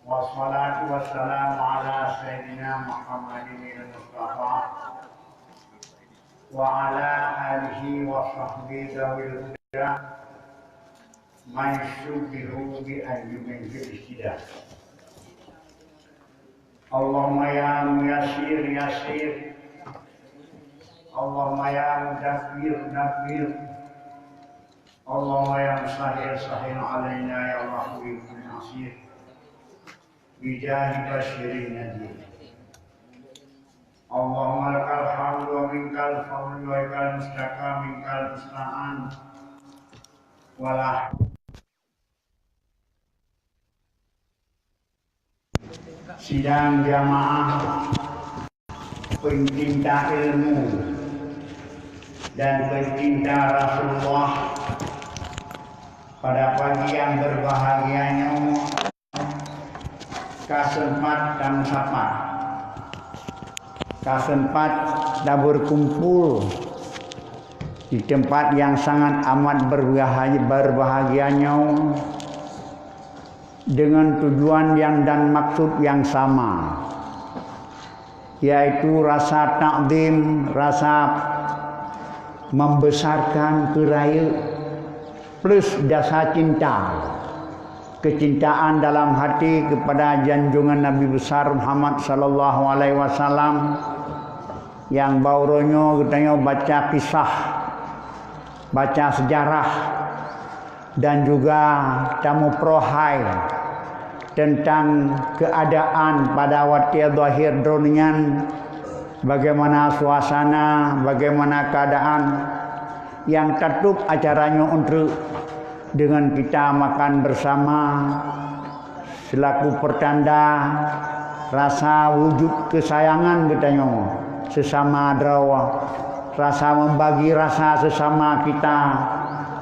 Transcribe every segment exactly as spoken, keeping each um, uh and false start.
Wassalatu wassalamu ala sayyidina Muhammadin al-Mustafa wa ala alihi wa sahbihi dzawil huda man syubbihu bi anjumin fil ihtida. Allahumma ya muyassir yassir. Allahumma ya mudabbir dabbir. Allahumma ya musahhil sahhil alaina ya Allah bi kulli asir. Bijahi basyirin nadhir. Allahumma lakal hamdu wa minkal fadlu wa ilaikal mustaqa minkal musta'an. Walah. Sidang jamaah pencinta ilmu dan pencinta Rasulullah, pada pagi yang berbahagia nyoe ka sempat dan sapat, ka sempat dan berkumpul di tempat yang sangat amat berbahagia, berbahagia nyoe dengan tujuan yang dan maksud yang sama, yaitu rasa takzim, rasa membesarkan, keu rayeuk, plus rasa cinta, kecintaan dalam hati kepada junjungan Nabi besar Muhammad sallallahu alaihi wasallam, nyang baroe nyoe geutanyoe baca kisah, baca sejarah, dan juga tamuprohai tentang keadaan pada watée zahir droe nyan, bagaimana suasana, bagaimana keadaan nyang tatup acara nyoe eunteuk dengan kita makan bersama, selaku pertanda rasa wujud kesayangan geutanyoe sesama droe, rasa membagi rasa sesama kita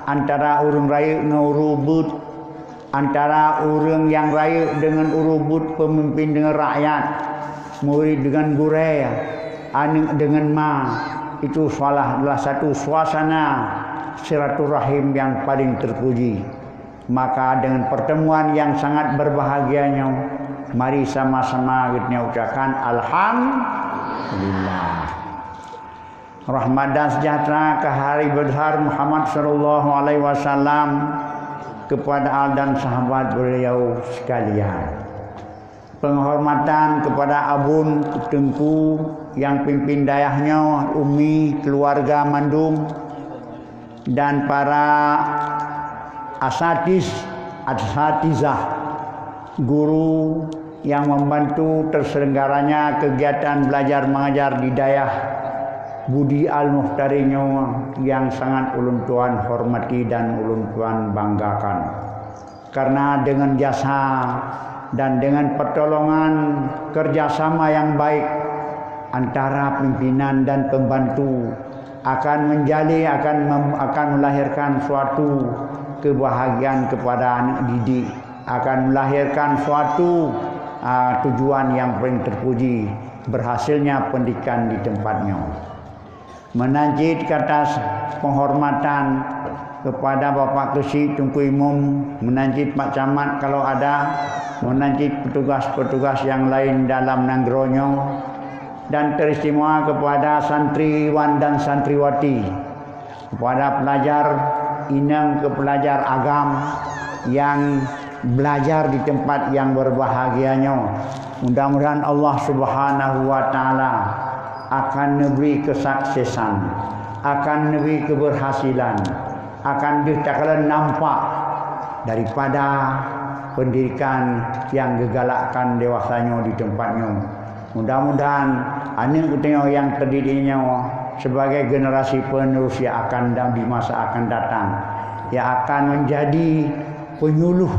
antara ureuëng rayeuk ngon ureuëng beuet, antara ureuëng nyang rayeuk deungon ureuëng beuet, pemimpin deungon rakyat, murit deungon gurée, aneuëk deungon ma. Itu salah, salah satu suasana silaturahim yang paling terpuji. Maka dengan pertemuan yang sangat berbahagia nyoe, mari sama-sama geutanyoe ucapkan alhamdulillah. Rahmat dan sejahtera keu Hari Besar Muhammad sallallahu alaihi wasallam kepada al dan sahabat beliau sekalian. Penghormatan kepada Abon Teungku yang pimpin dayah nyoe, Umi, keluarga mandum, dan para asatiz, asatizah, guru yang membantu terselenggaranya kegiatan belajar mengajar di dayah Budi Al-Muhtari nyoe yang sangat ulôn tuan hormati dan ulôn tuan banggakan. Karena dengan jasa dan dengan pertolongan kerjasama yang baik antara pimpinan dan pembantu akan menjali, akan mem-, akan melahirkan suatu kebahagiaan kepada anak didik, akan melahirkan suatu, ah, tujuan yang paling terpuji, berhasilnya pendidikan di tempat nyoe. Meunan cit keu atas penghormatan kepada Bapak Keuchik Teungku Imum, meunan cit Pak Camat kalau ada, meunan cit petugas-petugas yang lain dalam nanggroe nyoe, dan teristimewa kepada santriwan dan santriwati, kepada pelajar inong keu pelajar agam yang belajar di tempat yang berbahagia nyoe. Mudah-mudahan Allah Subhanahu wa Ta'ala akan neubri keusuksesan, akan neubri keberhasilan, akan deuh takalon nampak daripada pendidikan yang geugalakkan dewasa nyoe di tempat nyoe. Mudah-mudahan aneuëk geutanyoe nyang teudidik nyoe sebagai generasi penerus yang akan da-, di masa akan datang, yang akan menjadi penyuluh,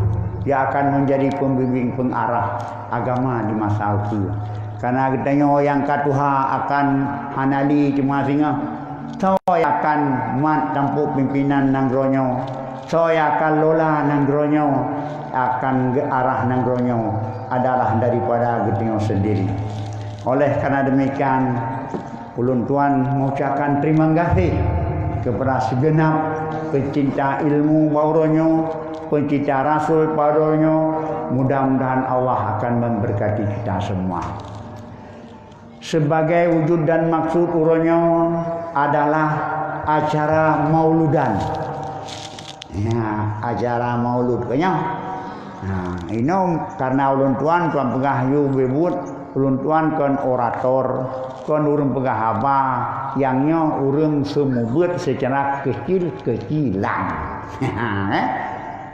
yang akan menjadi pembimbing pengarah agama di masa ukeue. Karena geutanyoe nyang ka tuha akan hana li teuma singoh. Soe nyang akan mat tampôk pimpinan nanggroe nyoe? Soe nyang akan lola nanggroe nyoe? Akan geuarah nanggroe nyoe adalah daripada geutanyoe sendiri. Oleh karena demikian, ulôn tuan mengucapkan terima kasih kepada segenap pecinta ilmu bak uroe nyoe, Pencipta Rasul pada uroe nyoe, mudah-mudahan Allah akan memberkati kita semua. Sebagai wujud dan maksud uroe nyoe adalah acara mauludan. Ya, acara maulud, kan nyo? Nah, inoe karena ulôn tuan, tuan peugah yue beubuet, ulôn tuan kon orator, kon ureuëng peugah haba, nyang nyoe ureuëng seumeubeuet secara kecil-kecilan. Eh?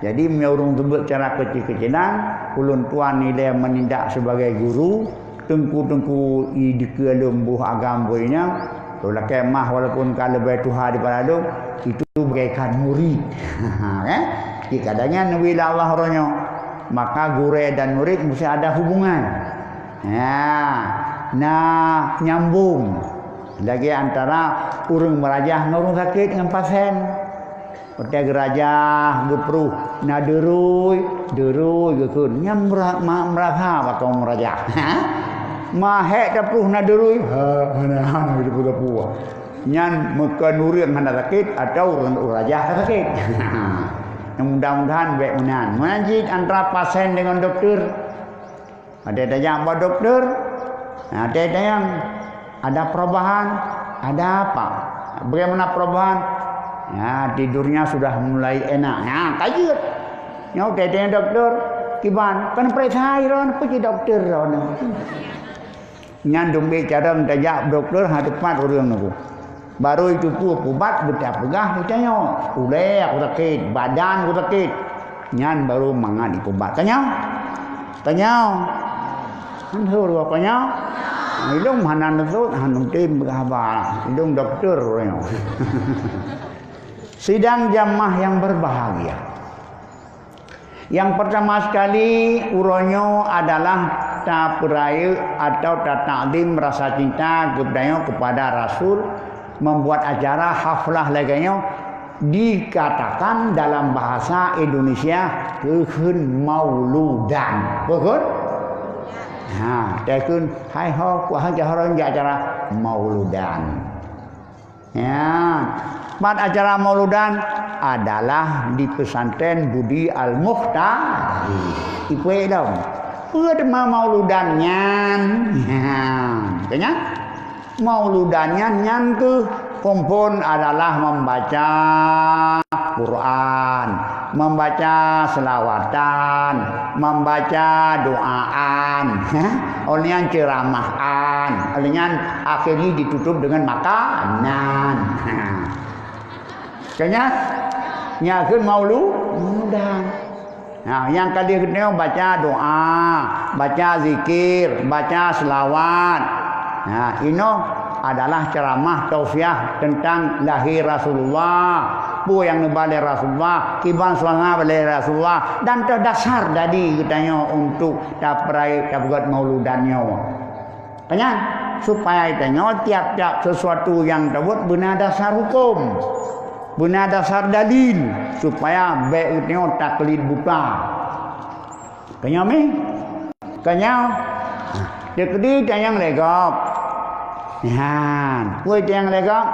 Jadi, meunyoe ureuëng seumeubeuet secara kecil-kecilan, ulôn tuan ilée meunindak sebagai guru, teungku-teungku i dikeue lom boh agam boh inong, lôn lakée mah walaupun ka leubeh tuha daripada lôn, itu bagaikan murid. Eh? Jadi, kadang nyan neubi lé Allah uroe nyoe. Maka gurée dan murid mesti ada hubungan. Ya, na nyambung lagée antara ureuëng meurajah ngon ureuëng sakét ngon pasien. Watée geurajah geupruh na deurui, deurui geukheun, nyan meura-, ma-, meurasa bak kamoe meurajah. Mahé tapruh na deurui, ha, hana, hana geuteupeue-teupeue. Nyan meukon ureuëng hana sakét atawa ureuëng rajah ka sakét. Mudah-mudahan bék meunan. Meunan cit antara pasien deungon dokto. Ada tajak bak dokto, ada tanyong, ada perubahan, ada apa? Bagaimana perubahan? Ya, tidurnya sudah mulai enak. Ya, ka jeuet. Nyoe tanyong dokto, kiban, kan peuriksa droeneuh, peue cit dokto droeneuh. Nyan dumbék carông tajak dokto, ha, teupat ureuëng nyoe. Barô jiteupeue ubat, beutapeugah geutanyoe, "Ulée aku sakét, badan aku sakét." Nyan barô mangat ipubat. Tanyoe? Tanyoe? Hana seuruwoe tanyoe? Ilôn hana neusot, hana tem haba. Ilôn dokto nyoe. Sidang jamaah yang berbahagia. Yang pertama sekali, uroe nyoe adalah tapeurayeuk atau tatakzim rasa cinta geutanyoe kepada Rasul, membuat acara haflah lagée nyoe, dikatakan dalam bahasa Indonesia keuheun mauludan. Betul? Ha, keuheun hai ho, ku hai jaharon jak acara mauludan. Ya, tempat acara mauludan adalah di Pesantren Budi Al-Muhtadi. Ipeue dong? Peue teuma mauludan nyan? Ya, kan nyan? Mauludan nyan, nyan keuh phon-phon adalah membaca Quran, membaca selawatan, membaca doaan. Oleh nyan ceuramahan. Oleh nyan akhirnya ditutup dengan makanan. Kan nyan? Nyan keuh maulu-, mauludan. Nah, nyang ka lheueh geutanyoe baca doa, baca zikir, baca selawat. Nah, inoe adalah ceramah tausiah tentang lahé Rasulullah, peue nyang neuba lé Rasulullah, kiban suasana lé Rasulullah, dan teuh dasar dari geutanyoe untuk tapeurayeuk tapeugét mauludan nyoe. Kan nyan, supaya tanyoe tiap-tiap sesuatu nyang tabuet beuna dasar huköm, beuna dasar dalil, supaya bék geutanyoe taklid buta. Kan nyan mih? Kan nyan? Nah, teukeudi tanyong lé gob. Nyan, woi tanyong lé gob.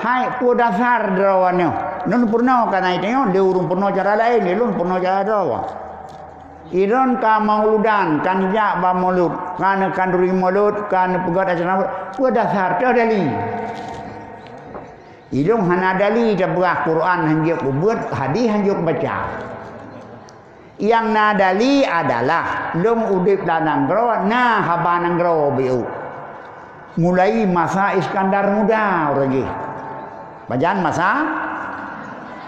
Hai, peue dasar droeneuh? Lôn peurunoe ka na itanyoe, lé ureuëng peurunoe cara laén, lé lôn peurunoe cara droe. Ilôn ka mauludan, ka neujak bak maulud, ka neukanduri maulud, ka neupeugét acara maulud. Peue dasar? Toh dali. Ilôn hana dali, tapeugah Quran hanjeuet kubeuet, hadis hanjeuet kubaca. Nyang na dali adalah lôn udeb lam nanggroe, na haba nanggroe beu. Mulai masa Iskandar Muda uroe jih. Pajan masa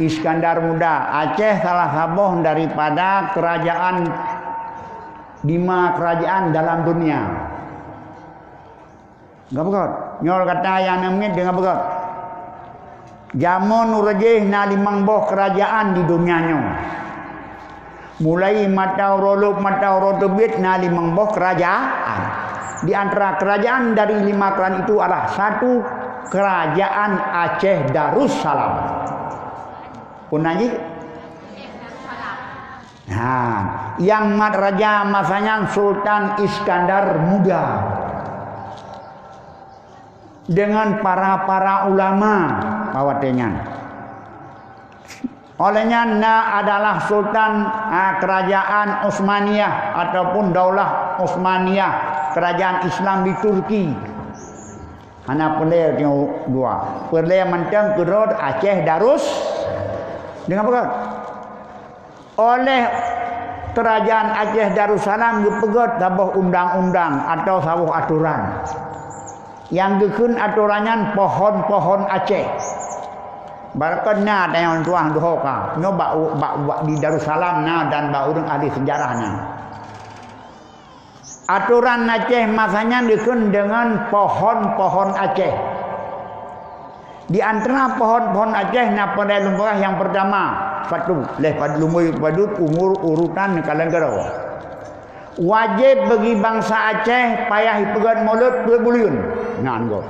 Iskandar Muda, Aceh salah saboh daripada kerajaan, lima kerajaan dalam dunia. Ka beugöt. Nyoe gata nyang na miet deungoe beugöt. Jameun uroe jih na limong boh kerajaan di dunia nyoe. Mulai mata uroe lhok mata uroe teubiet na limong boh kerajaan. Di antara kerajaan dari lima kerajaan itu adalah satu kerajaan Aceh Darussalam. Pun lagi? Nah, nyang mat raja masa nyan Sultan Iskandar Muda. Dengan para-para ulama bak watée nyan. Óh lheueh nyan na adalah sultan, a, kerajaan Utsmaniyah ataupun Daulah Utsmaniyah, kerajaan Islam di Turki. Hana peureulée tanyoe dua. Peureulée mantong keudroe Aceh Darus. Deungon peugah. Oleh kerajaan Aceh Darussalam geupeugét saboh undang-undang atawa saboh atoran. Nyang geukheun atoran nyan pohon-pohon Aceh. Barokon na tanyong tuah duho ka. Nyoe bak, bak, bak di Darussalam na dan bak ureuëng ahli sejarah na. Atoran Aceh masa nyan geukheun deungon pohon-pohon Aceh. Di antara pohon-pohon Aceh na peureulée lôn peugah nyang peurtama, patu, lheueh pad-, lumbôi padub umur urutan neukalon keudroe. Wajéb bagi bansa Aceh payah jipeugét mulod peuet buleuen. Nyan goe.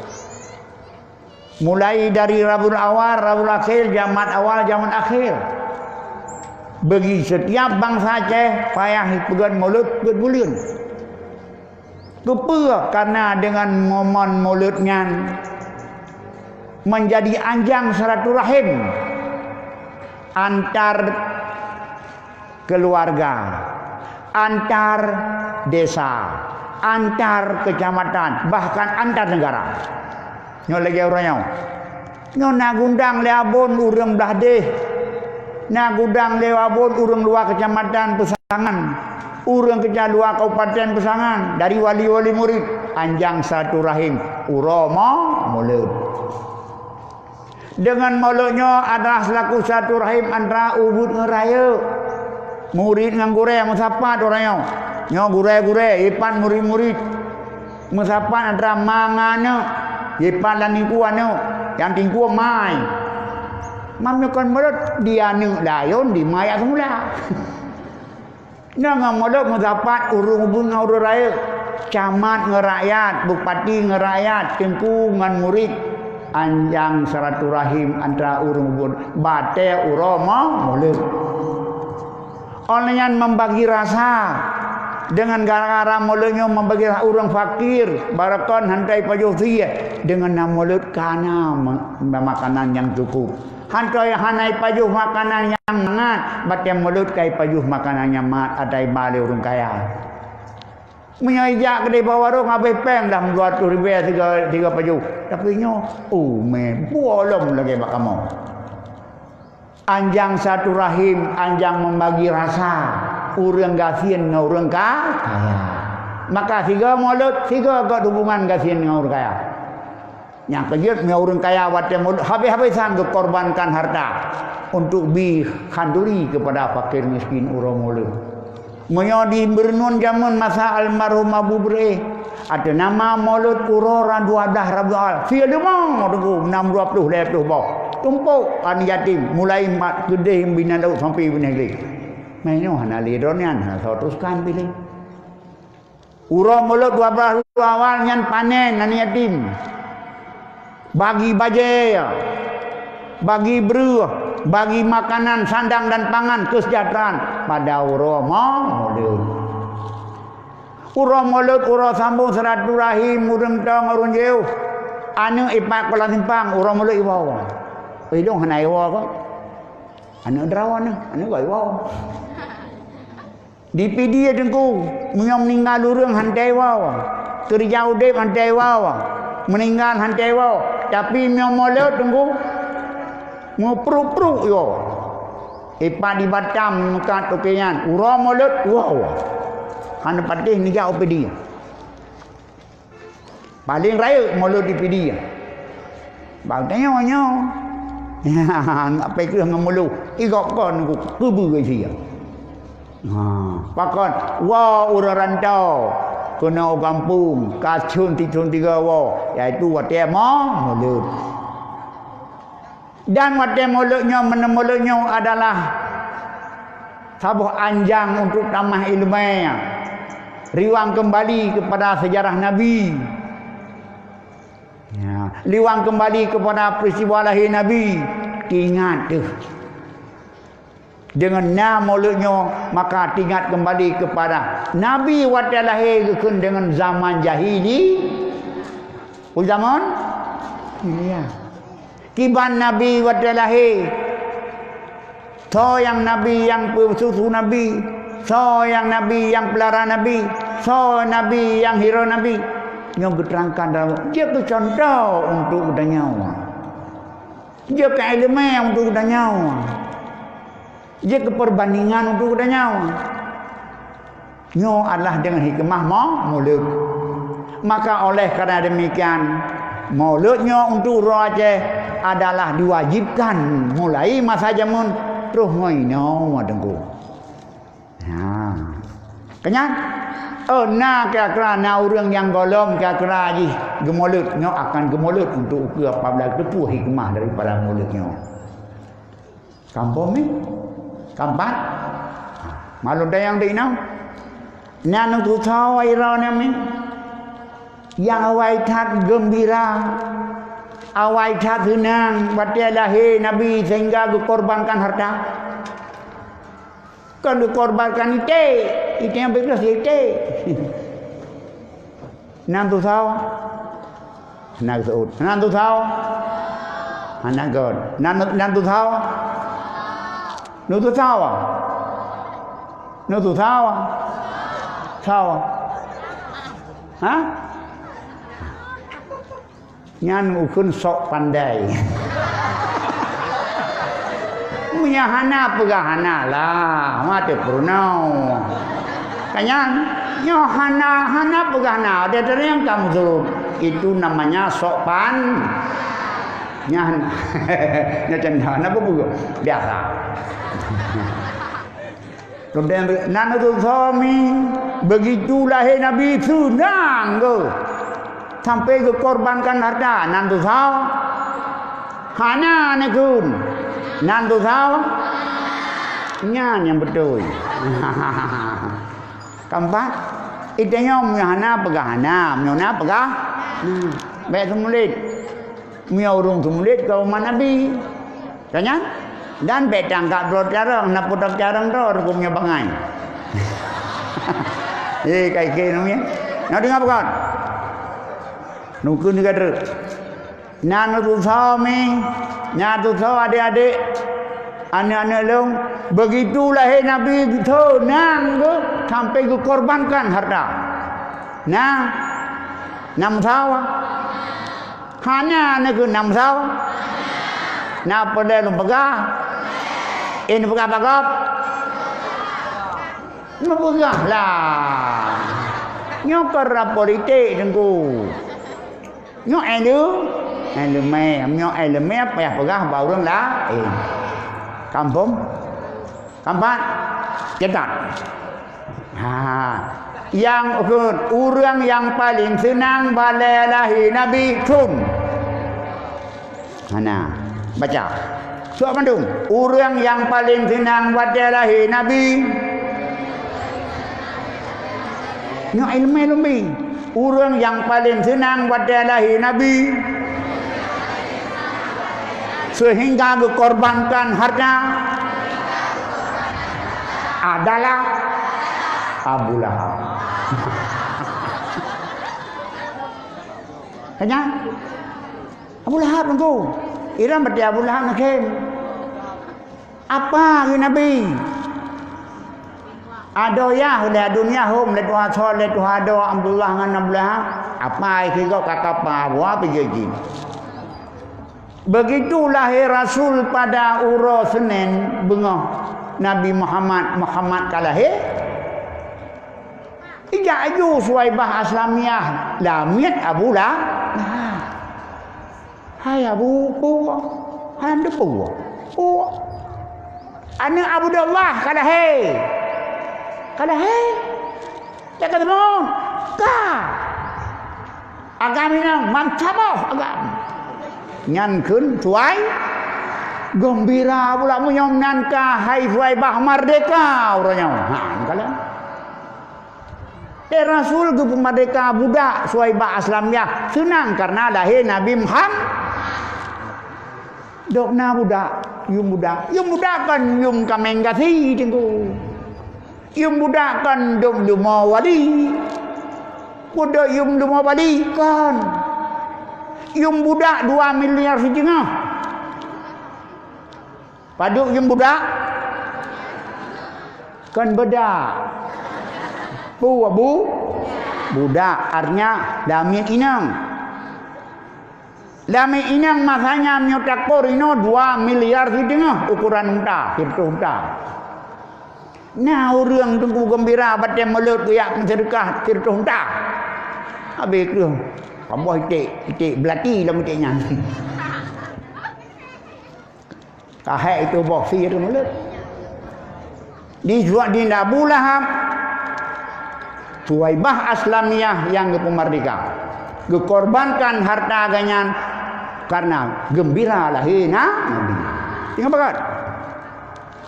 Mulai dari Rabiul Awal, Rabiul Akhir, Jumat Awal, Jumat Akhir. Bagi setiap bansa Aceh payah jipeugét mulod peuet buleuen. Keupeue? Karena deungon momon mulod nyan menjadi anjang silaturahim antar keluarga, antar desa, antar kecamatan, bahkan antar negara. Nyoe lagée uroe nyoe. Nyoe na geuundang lé Abon ureuëng blah deh. Na geuundang lé Abon ureuëng luwa keucamatan peusangan, ureuëng keuca luwa kabupaten peusangan, dari wali-wali murit, anjang silaturahim, uroe mo-, mulod. Deungon mulod nyoe adalah seulaku silaturahim antara ubit ngon rayeuk. Murit ngon gurée meusapat uroe nyoe. Nyoe gurée-gurée, ipat murit-murit. Meusapat antara ma ngon aneuk, ipat lam teungku aneuk, nyang teungku ma. Meunyoe kon mulod, di aneuk laén, di ma jak seumula. Nyoe ngon mulod meusapat ureuëng ubit ngon ureuëng rayeuk, camat ngon rakyat, bupati ngon rakyat, teungku ngon murit, anjang silaturahim antara ureuëng ubit, batée uroe mo-, mulod. Óh lheueh nyan membagi rasa. Deungon gara-gara mulod nyoe membagi rasa ureuëng fakir, barokon hana ipajoh sie, deungon na mulod ka na me-, makanan nyang cukup. Hana, hana ipajoh makanan nyang mangat, batée mulod ka ipajoh makanan nyang mangat ata iba lé ureuëng kaya. Meunyoe ijak keudeh bak warong habéh péng dah dua ratus ribée sigoe, sigoe pajoh. Tapi nyoe, umé buah lom lagée bak kamoe. Anjang silaturahim, anjang membagi rasa ureuëng gasien ngon ureuëng ka-, kaya. Maka sigoe mulod, sigoe göt hubungan gasien ngon ureuëng kaya. Nyang keujeuet meunyoe ureuëng kaya watée mulod habéh-habésan geukorbankan harta untuk bi khanduri keupada fakir miskin uroe mulod. Meunyoe di meureunon jameun masa almarhum Abu Breh, ateueh nama mulod uroe dua blaih Rabiul Awal, sie leumah teungku nam dua ploh lhée ploh boh. Tumpok aneuk yatim, mulai mat keudeh binalot sampai bineh gleh. Meunyoe hana lé droeneuh nyan, hana soe teruskan piléh. Uroe mulod dua blaih Rabiul Awal nyan panen aneuk yatim. Bagi bajée, bagi breueh, bagi makanan, sandang dan pangan, keuseujahteuraan pada uroe mo-, mulod. Uroe mulod, uroe sambong silaturahim ureuëng toe ngon ureuëng jiôh. Aneuk ipat kulah simpang, uroe mulod iwoe. Ilong hana iwoe kah? Aneuk droeneuh, aneuk iwoe. Di Pidie teungku, meunyoe meuninggal ureuëng hana iwoe, keureuja udeb hana iwoe, meuninggal hana iwoe, tapi meunyoe mulod teungku, meupruk-pruk iwoe. Ipat di Batam meukat toke nyan, uroe mulod iwoe. Hana patéh neujak u Pidie. Paleng rayeuk mulod di Pidie. Bak tanyoe nyoe. Ape kreueh ngon mulod, igok kon keubeue sia. Ha, pakon, woe ureuëng rantau keunoe u gampông, ka thon tiga woe, yaitu watée mo-, mulod. Dan watée mulod nyoe, meunyoe mulod nyoe adalah saboh anjang untuk tamah iéleumé, riwang keumbali keupada seujarah Nabi. Ya, riwang keumbali keupada peuristiwa lahé Nabi, teuingat teuh. Deungon na mulod nyoe, maka teuingat keumbali keupada Nabi watée lahé geukheun deungon zaman jahili. Zaman? Iya. Kiban Nabi watée lahé, Soe nyang nabi nyang peususu nabi, soe nyang nabi nyang peulara nabi, soe nabi nyang hiroe nabi. Nyoe geuterangkan dalam, jeuet keu cuntoh untuk geutanyoe. Jeuet keu ileumèe untuk geutanyoe. Jeuet keu peubandingan untuk geutanyoe. Nyoe adalah deungon hikmah mo-, mulod. Maka oleh karena demikian, mulod nyoe untuk uroe Aceh adalah diwajibkan mulai masa jameun troh ngon inoe, Teungku. Ha. Keunyan? Oh, na kira-kira na ureuëng nyang gohlom kira-kira jih geumulod, nyoe akan geumulod untuk ukeue apabila teupeue hikmah daripada mulod nyoe. Kampung ni? Kampat? Maklum dayang di inoe. Nyan tutoe iroe nyan mi. Nyang awai that geumbira, awai that seunang watée lahé Nabi sehingga geukorbankan harta. Kon geukorbankan iték, iték nyang beutôi iték. Nan tusoe? Hana geuseuôt. Nan tusoe? Hana göt. Nan, nan tusoe? Nu tusoe? Nu tusoe? Soe? Ha? Nyan ukeuen sok pandai. Meunyo hana peugah hana lah, maté peurunoe. Ka nyan, nyoe hana, hana peugah na, ada teurimong kamu suruh. Itu namanya sok pan-, nyan. Nyoe canda, napa peugah? Biasa. Kemudian, nan tusoe mi, begitu lahé Nabi seunang geuh. Sampai geukorbankan harta, nan tusoe. Hana neukheun, nan tusoe. Nyan nyang beutôi. Keempat, itanyoe meunyoe hana peugah hana, meunyoe na peugah na. Bék seumulét. Meunyoe ureuëng seumulét keu umat Nabi. Ka nyan? Dan bék tangkap droe carông, na putok carông droe rukông nyoe bangai. Eh, kai keu nyoe. Na deungoe peugah. Nukun juga trok. Na tusoe mi, na tusoe adék-adék, aneuëk-aneuëk lôn, begitu lahé Nabi seunang geuh sampai geukorbankan harta. Na, na meusawa. Hana neukheun na meusawa. Na peureulée lôn peugah? Eh, neupeugah bak gob? Neupeugah lah. Nyoe keu rap politik, Teungku. Nyoe ileumèe, ileumèe, nyoe ileumèe payah peugah bak ureuëng laén. Kampung? Keempat, catat. Ha, nyang ukeue, ureuëng nyang paleng seunang bak lahé Nabi thon. Hana. Baca. Sok mandum. Ureuëng nyang paleng seunang watée lahé Nabi. Nyoe ileumèe lôn bi. Ureuëng nyang paleng seunang watée lahé Nabi, seuhingga geukorbankan harta adalah Abu Lahab. Ka nyan? Abu Lahab nunggu. Iran berarti Abu Lahab nangkem. Apa kheun Nabi? Adoe yah lé aduen yah hom lé tuha soe lé tuha adoe Abdullah ngon Abdullah. Apa ai sigoe ka kapa wa pijeuet jih. Begitu lahé Rasul pada uroe Senin beungoh Nabi Muhammad, Muhammad ka lahé. Ijak aju Suwaibah Aslamiyah lamiet Abu Lahab. Hai Abu, peue? Hai Abu, peue? Peue? Aneuëk Abdullah ka lahé. Ka lahé? Ka ka deungoe? Ka. Agam inong, man saboh agam. Nyan kheun tuwai geumbira pula meunyoe nan ka hai Suwaibah merdeka uroe nyoe. Ha, nyan kalon. Eh, Rasul geupeumerdeka budak Suwaibah Aslamiyah seunang kareuna lahé Nabi Muhammad. Dok na budak, yum budak. Yum budak kon yum kaméng gasi, Teungku. Yum budak kon dum leumo wali. Peuduek yum leumo wali kon. Yum budak dua miliar siteungoh. Padub yum budak? Kon budak. Pu Abu? Budak, artinya lamiet inong. Lamiet inong masanya meunyoe takor inoe dua miliar sideungoh ukuran unta, siratoh unta. Na ureuëng teungku geumbira batée mulod geujak meuseudeukah siratoh unta. Habéh kheueh, saboh iték, iték beulati lam iték nyan. Ka hék itu boh sir mulod. Di suat di Abu Lahab, Suwaibah Aslamiyah nyang geupeumerdeka, geukorbankan harta geuhnyan karena geumbira lahé na Nabi. Ingat bagat.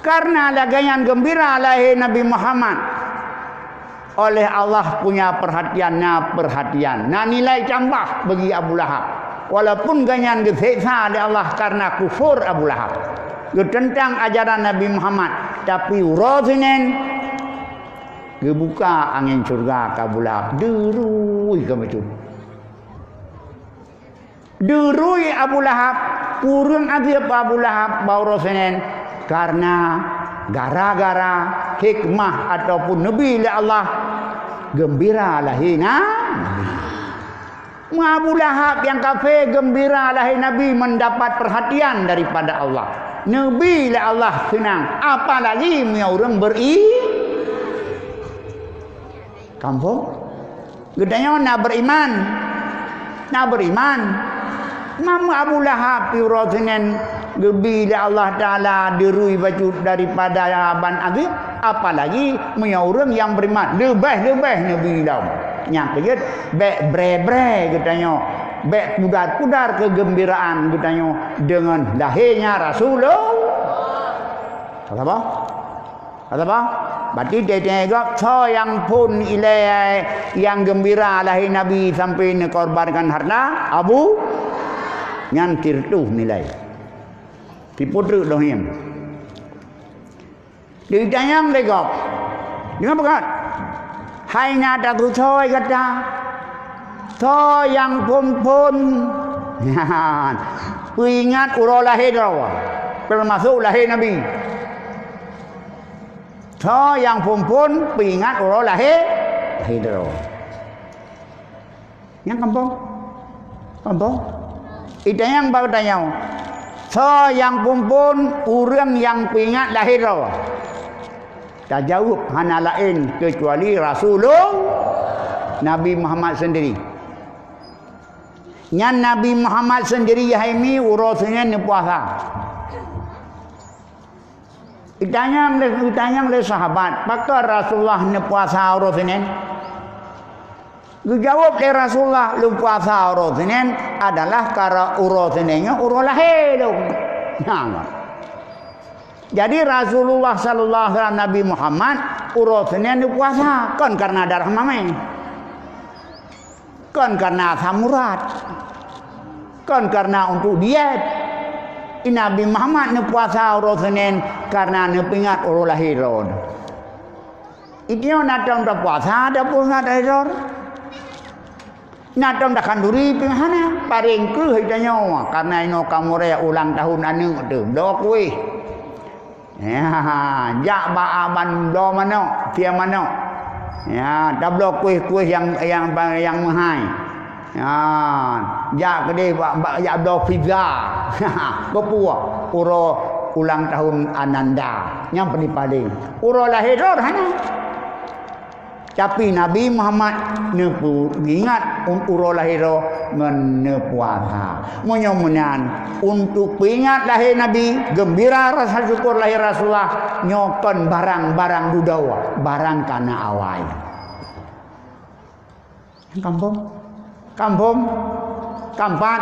Karena lagée nyan geumbira lahé Nabi Muhammad, oleh Allah punya perhatian, na perhatian, na nilai tambah bagi Abu Lahab. Walaupun geuhnyan geuseksa lé Allah karena kufur Abu Lahab, geuteuntang ajaran Nabi Muhammad, tapi uroe Senin geubuka angén syeuruga keu Abu Lahab, deurui keu bacut. Deurui Abu Lahab, kureueng azeub Abu Lahab bak uroe Senin, karena gara-gara hikmah ataupun neubi lé Allah geumbira lahé na Nabi. Meu Abu Lahab nyang kafé geumbira lahé Nabi mendapat perhatian daripada Allah. Neubi lé Allah seunang, apalagi meunyoe ureuëng beri-, kampung. Geutanyoe na beriman? Na beriman? Meunyoe Abu Lahab pih uroe Senin geubi lé Allah Taala deurui bacut daripada ban azeub, apalagi meunyoe ureuëng nyang beriman leubeh-leubeh neubi lom. Nyang keujeuet, bék bre-bre geutanyoe, bék pudar-pudar keugeumbiraan geutanyoe deungon lahé na Rasulullah. Sabar. Kata bah? Berarti tieb-tieb gob, soe nyang phon ilée nyang geumbira lahé Nabi sampoe neukorbankan hareuta, Abu, nyan siratoh nilai. Sipeue treuk doh nyan. Geutanyong lé gob. Deungoe peugah. Hai na tapeue soe gata? Soe nyang phon-phon? Nyan. Peuingat uroe lahé droe. Teumasok lahé Nabi. Soe nyang phon-phon peuingat uroe lahé, lahé droe. Nyang kampung? Kampung? Itanyong bak geutanyoe. Soe nyang phon-phon ureuëng nyang peuingat lahé droe? Tajaweueb hana laén keucuali Rasulullah, Nabi Muhammad seundiri. Nyan Nabi Muhammad seundiri hai mi uroe Senin neupuasa. Itanyong lé, itanyong lé sahabat, "Pakon Rasulullah neupuasa uroe Senin?" Geujaweueb lé Rasulullah, "Lôn puasa uroe Senin adalah karena uroe Senin nyoe uroe lahé lôn." Nah, jadi Rasulullah sallallahu alaihi wasallam, Nabi Muhammad, uroe Senin neupuasa, kon karena darah mamé. Kon karena asam urat. Kon karena untuk diet. Nabi Muhammad neupuasa uroe Senin karena neupeuingat uroe lahé droe. Itanyoe na tom tapuasa, tapeuingat lahé droe. Na tom takhanduri pih hana, paréng kreueh itanyoe karena inoe kamoe raya ulang tahun aneuëk teuh, bloe kueh. Ya, jak bak aban bloe manok, tieb manok. Ya, tabloe kueh-kueh nyang, nyang, nyang meuhai. Ya, jak keudeh bak, bak, jak bloe pizza. Keupeue? Uroe ulang tahun Ananda. Nyang paléng-paléng. Uroe lahé droe hana. Tapi Nabi Muhammad neupeuingat u-, uroe lahé droe ngon neupuasa. Meunyoe meunan, untuk peuingat lahé Nabi, geumbira rasa syukur lahé Rasulullah, nyoe kon barang-barang dudoe, barang kana awai. Kampung? Kampung? Kampat?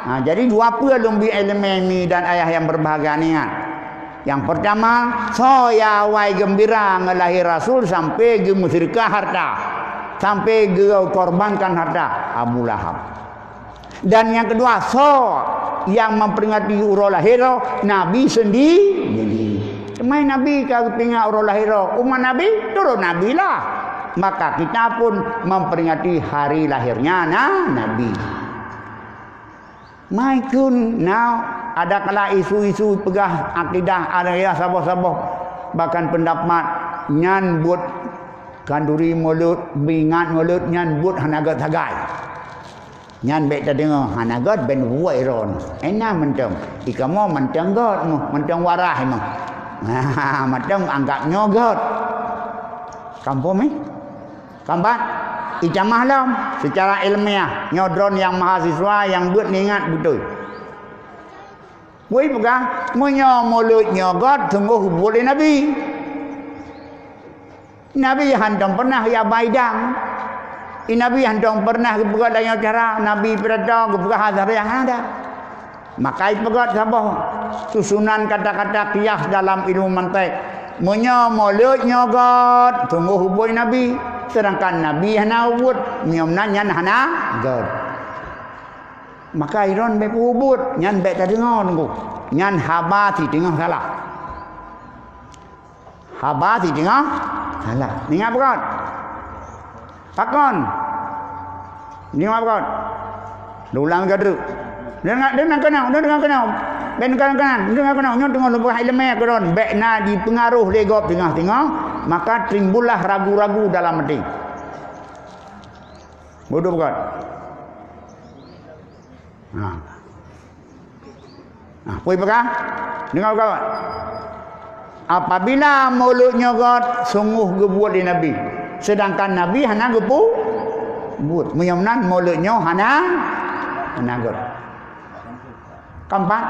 Nah, jadi dua peue lôn bi ileumèe mi dan ayah nyang beubahgia ingat. Nyang peurtama, soe nyang awai geumbira ngon lahé Rasul sampoe geumeuseudeukah hareuta, sampoe geukorbankan hareuta? Abu Lahab. Dan nyang keudua, soe nyang memperingati uroe lahé droe? Nabi seundiri. Teuma Nabi ka geupeuingat uroe lahé droe umat Nabi, turun Nabi lah. Maka kita pun memperingati hari lahirnya na-, Nabi. Meukeun na, adakala isu-isu peugah akidah, ada ya saboh-saboh bahkan pendapat Nyan buet khanduri mulod, meuingat mulod, nyan buet hana gét sagai. Nyan bék tadeungoe, hana gét, bék buet droe. Ena mantong. Ikamoe mantong gét meuh, mantong waras meuh. Mantong anggab nyoe gét. Kampung, eh? Keempat, itamah lom, secara ilmiah, nyoe droe nyang mahasiswa nyang buet neuingat beutôi. Woi peugah, meunyoe mulod nyoe gét, sunggoh buet lé Nabi. Nabi hantom pernah ya baidang. I Nabi hantom pernah geupeugah lagée nyoe cara, Nabi pidato geupeugah azhar nyang ada. Maka ipeugét saboh susunan kata-kata kias dalam ilmu mantek. Meunyoe mulod nyoe gét, sunggoh buet Nabi, sedangkan Nabi hana buet, meunyoe meunan nyan hana gét. Maka iron bék peubuet, nyan bék tadeungoe teungku. Nyan haba si teungoh salah. Haba si teungoh salah. Ingat beugét. Pakon? Ingat beugét. Diulang lagée treuk. Deungoe, deungoe keunoe, deungoe keunoe. Bék deungoe keunoe, deungoe keunoe. Nyoe teungoh lôn peugah iéleumé keudroe. Bék na jipeungaroh lé gob teungoh-teungoh, maka timbullah ragu-ragu dalam até. Beudôh beugét. Ha. Nah, peue peugah? Deungoe beugét. Apabila mulod nyoe gét, sunggoh geubuet lé Nabi, sedangkan Nabi hana geupeu buet. Meunyoe meunan, mulod nyoe hana, hana gét. Keempat,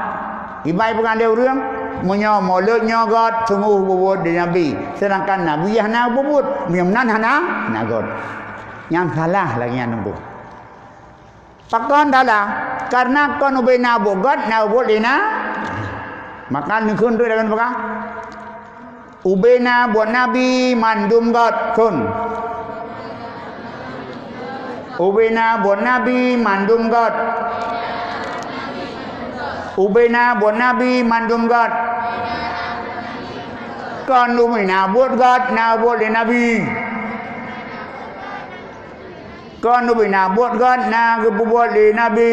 ibai peugah lé ureuëng, meunyoe mulod nyoe gét, sunggoh geubuet lé Nabi, sedangkan Nabi hana geubuet. Meunyoe meunan hana, hana gét. Nyang salah lagée nyan teungku. Pakon salah? Karena kon ubena buet gét na buet lé na. Maka neukheun treuk lagée peugah. Ubena buet Nabi mandum gét, kheun. Ubena buet Nabi mandum gét. Ubena buet Nabi mandum gét. Kon ubena buet gét na buet lé Nabi. Kon ubena buet gét na geupeubuet lé Nabi.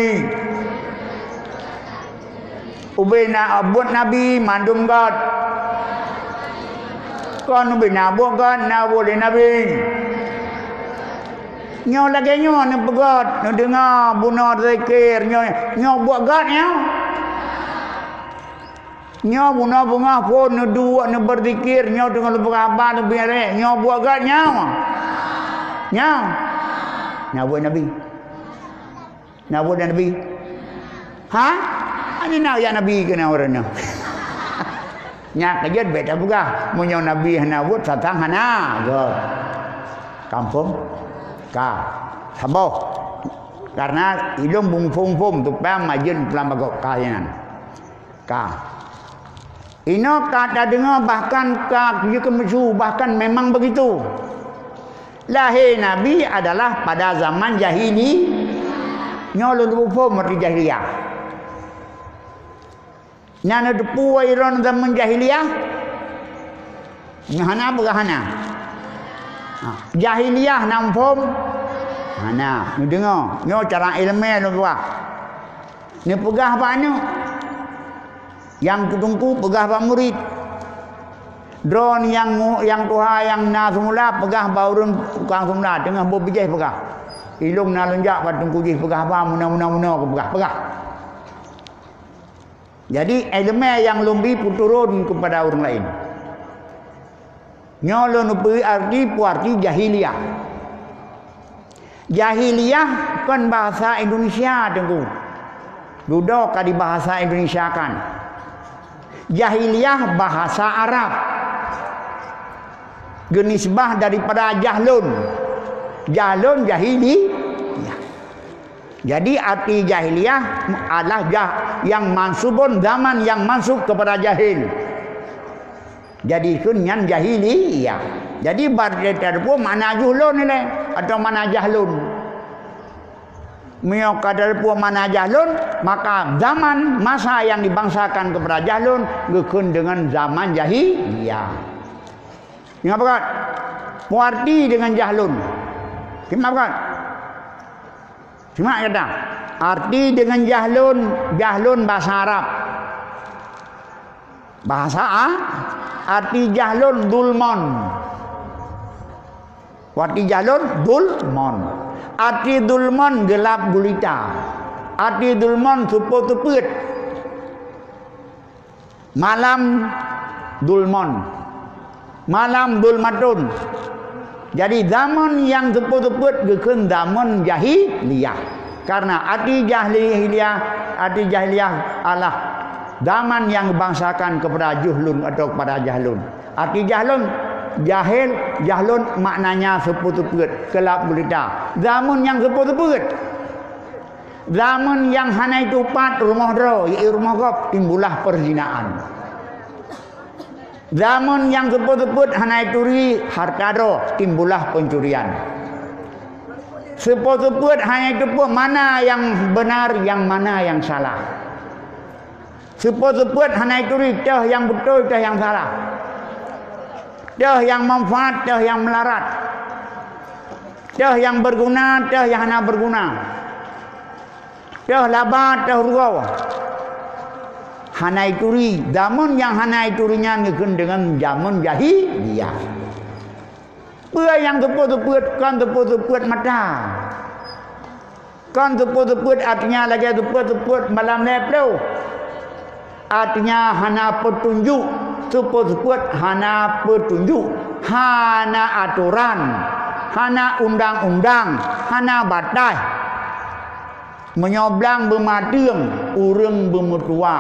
Ubena buet Nabi mandum gét. Kon ubena buet gét na buet lé Nabi. Nyoe lagée nyoe neupeugét, neudeungoe bunoe zikir, nyoe, nyoe buet gét nyoe. Nyoe bunoe beungoh phon neuduek neubeurzikir, nyoe teungoh neupeugah haba neubiréh, nyoe buet gét nyoe. Nyoe. Na buet Nabi. Na buet Nabi. Ha? Ani na jak Nabi keunan ureuëng nyoe. Nyak keujeuet bék tapeugah, meunyoe Nabi hana buet, satang hana gét. Kampung ka. Saboh. Karena ilong bungfom-fom tu pam majeuet pulang bagok ka nyan. Ka. Inoe ka tadeungoe bahkan ka jeuet keu meusu, bahkan memang begitu. Lahé Nabi adalah pada zaman jahili. Nyoe lôn teupeu phom arti jahiliyah. Na neuteupeue iron zaman jahiliyah? Nyoe hana peugah hana. Ha, jahiliyah na muphom? Hana. Neudeungoe, nyoe cara iéleumé lôn peugah. Neupeugah bak aneuk. Nyang teungku peugah bak murit. Droe nyang mu-, nyang tuha nyang na seumula peugah bak ureuëng tukang seumula, teungoh boh bijéh peugah. Ilong na lôn jak bak teungku jih peugah haba meunoe-meunoe-meunoe keu peugah, peugah. Jadi, iéleumé nyang lôn bi peuturôn keupada ureuëng laén. Nyoe lôn peue arti, peue arti jahiliyah. Jahiliyah kon bahasa Indonesia, Teungku. Dudoe ka dibahasa Indonesiakan. Jahiliyah bahasa Arab. Geunisbah daripada jahlun. Jahlun jahiliyah. Jadi, arti jahiliyah adalah jah-, yang mansubun, zaman yang mansub kepada jahil. Jadi, kheun nyan jahiliyah. Jadi, bak teupeue makna juhlun ilée atau makna jahlun. Meunyoe ka teupeue makna jahlun, maka zaman, masa yang dibangsakan kepada jahlun, geukheun dengan zaman jahiliyah. Ingat peugah? Peue arti dengan jahlun? Ingat peugah? Simak gata. Arti dengan jahlun, jahlun bahasa Arab. Bahasa A, arti jahlun zulmon. Watée jahlon, zulmon. Arti zulmon, geulab gulita. Arti zulmon, seupôt-seupôt. Malam zulmon. Malam zulmatun. Jadi, zaman nyang seupôt-seupôt geukheun zaman jahiliyah. Karena arti jahiliyah, arti jahiliyah adalah zaman nyang geubangsakan kepada juhlun atau kepada jahlun. Arti jahlun, jahil, jahlun maknanya seupôt-seupôt, keulab gulita. Zaman nyang seupôt-seupôt. Zaman nyang hana itupat rumoh droe, yaitu rumoh gob, timbullah perzinaan. Zaman nyang seupôt-seupôt hana ituri hareuta droe, timbullah pencurian. Seupôt-seupôt hana iteupeue mana nyang beunar, nyang mana nyang salah. Seupôt-seupôt hana ituri, toh nyang beutôi, toh nyang salah. Toh nyang manfaat, toh nyang meularat. Toh nyang beuguna, toh nyang hana beuguna. Toh laba, toh rugoe. Hana ituri, zaman nyang hana ituri nyan geukheun deungon zaman jahiliyah. Peue nyang seupôt-seupôt, kon seupôt-seupôt mata. Kon seupôt-seupôt artinya lagée seupôt-seupôt malam lhée ploh. Artinya hana peutunjuk, seupôt-seupôt hana peutunjuk, hana atoran, hana undang-undang, hana bataih. Meunyoe blang beumateueng, ureuëng beumeutuwa.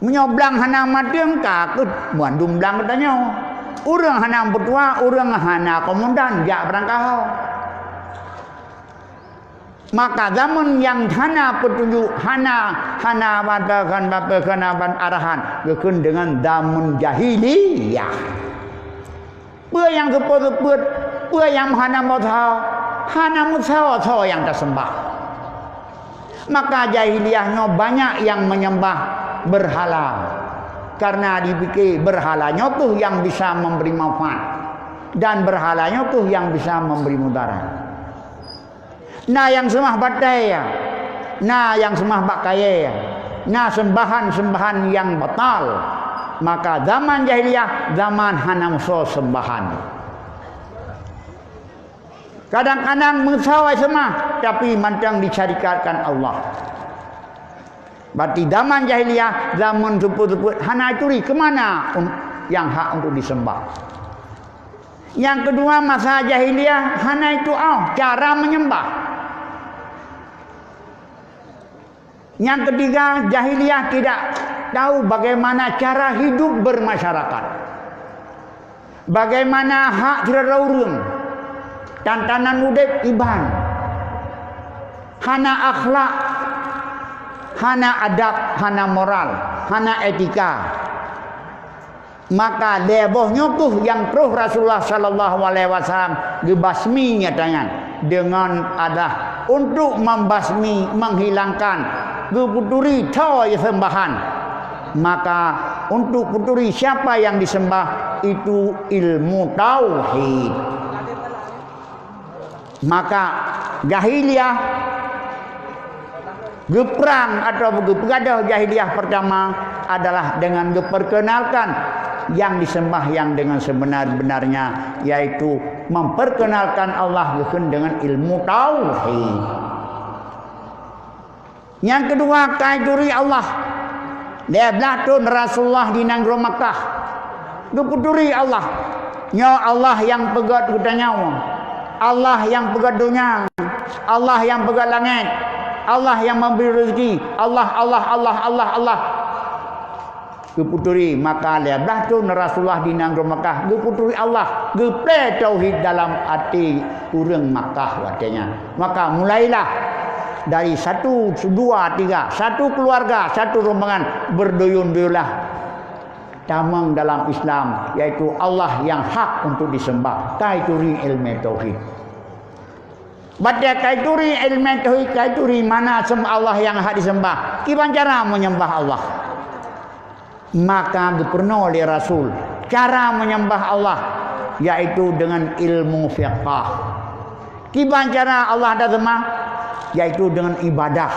Meunyoe blang hana mateueng, ka kheueh mandum blang geutanyoe. Ureuëng hana meutuwa, ureuëng hana komandan jak beurangkaho. Maka zaman nyang hana peutunjuk, hana, hana batakan, batakan arahan, geukheun deungon zaman jahiliyah. Peue nyang seupôt-seupôt, peue nyang hana meusaho, hana meusaho-saho nyang taseumbah. Maka jahiliyah nyoe banyak nyang menyembah beurhala, karena jipike beurhala nyoe kheueh nyang bisa memberi manfaat dan beurhala nyoe kheueh nyang bisa memberi mudarat. Na nyang seumah batée, na nyang seumah bak kayée, na seumbahan-seumbahan nyang batal. Maka zaman jahiliyah zaman hana meusoe seumbahan. Kadang-kadang meusoe seumah, tapi mantong disyarikatkan Allah. Berarti zaman jahiliyah, zaman seupôt-seupôt hana ituri keu mana nyang hak untuk diseumbah. Nyang keudua, masa jahiliyah hana itu'oh cara menyembah. Nyang keutiga, jahiliyah tidak tahu bagaimana cara hidup bermasyarakat. Bagaimana hak sidroe ureuëng, tantanan udeb iban, hana akhlak, hana adab, hana moral, hana etika. Maka lhée boh nyoe kheueh nyang troh Rasulullah sallallahu alaihi wasallam geubasmi nyata nyan deungon adah untuk membasmi, menghilangkan, geupeuturi tho seumbahan. Maka untuk peuturi siapa yang disembah, itu ilmu tauhid. Maka jahiliyah, geuprang atau geupeugadôh jahiliyah pertama adalah dengan geuperkenalkan yang disembah yang dengan sebenar-benarnya, yaitu memperkenalkan Allah geukheun dengan ilmu tauhid. Nyang keudua, ka ituri Allah. Lhée blaih thon Rasulullah di nanggroe Makkah, geupeuturi Allah. Nyoe Allah nyang peugét geutanyoe, Allah nyang peugét donya, Allah nyang peugét langét, Allah nyang memberi rezeki, Allah, Allah, Allah, Allah, Allah. Geupeuturi, maka lhée blaih thon Rasulullah di nanggroe Makkah, geupeuturi Allah, geuplé tauhid dalam até ureuëng Makkah watée nyan. Maka mulailah dari satu, dua, tiga, satu keluarga, satu rombongan, berduyun-duyunlah tamong dalam Islam, yaitu Allah yang hak untuk disembah. Ka ituri ilmu tauhid. Batée ka ituri ilmu tauhid, ka ituri mana sem-, Allah yang hak disembah. Kiban cara menyembah Allah. Maka geupeurunoe lé Rasul cara menyembah Allah, yaitu dengan ilmu fiqah. Kiban cara Allah tasembah, yaitu dengan ibadah.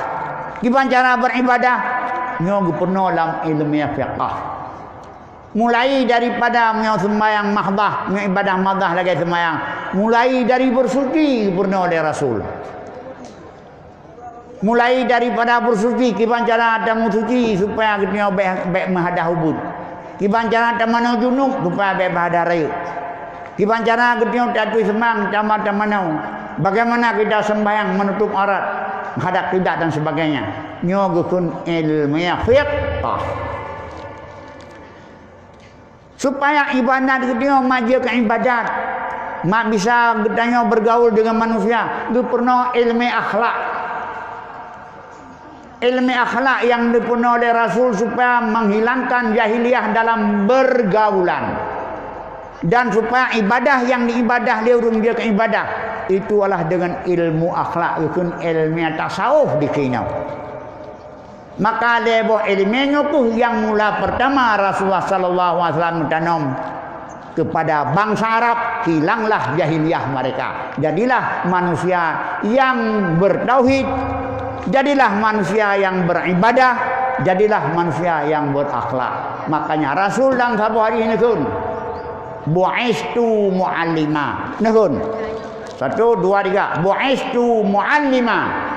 Kiban cara beribadah, nyoe geupeurunoe lam ilmu fiqah. Mulai daripada meunyoe seumbahyang mahdah, meunyoe ibadah mahdah lagée seumbahyang, mulai dari bersuci peurunoe lé Rasul. Mulai daripada bersuci, kiban cara tameusuci supaya geutanyoe bék, bék meuhadah ubit. Kiban cara tamanoe junub supaya bék meuhadah rayeuk. Kiban cara geutanyoe tatui seumang, tama-, tamanoe. Bagaimana kita sembahyang menutup aurat, menghadap kiblat dan sebagainya. Nyoe geukheun ilmiah fiqh. Supaya ibadat geutanyoe mak jeuet keu ibadat, mak bisa geutanyoe bergaul dengan manusia, geupeurunoe ilmu akhlak. Ilmu akhlak nyang geupeurunoe lé Rasul supaya menghilangkan jahiliyah dalam bergaulan. Dan supaya ibadah nyang diibadah lé ureuëng jeuet keu ibadah, itu adalah dengan ilmu akhlak, geukheun ilmu tasawuf di sinoe. Maka lhée boh iéleumé nyoe kheueh nyang mula peurtama Rasulullah sallallahu alaihi wasallam geutanom keupada bansa Arab, hilanglah jahiliyah mereka. Jadilah manusia nyang beutauhid, jadilah manusia nyang beuribadah, jadilah manusia nyang beurakhlak. Makanya Rasul lam saboh hadis neukheun, "Bu'istu mu'allima." Neukheun. Satu, dua, tiga. "Bu'istu mu'allima."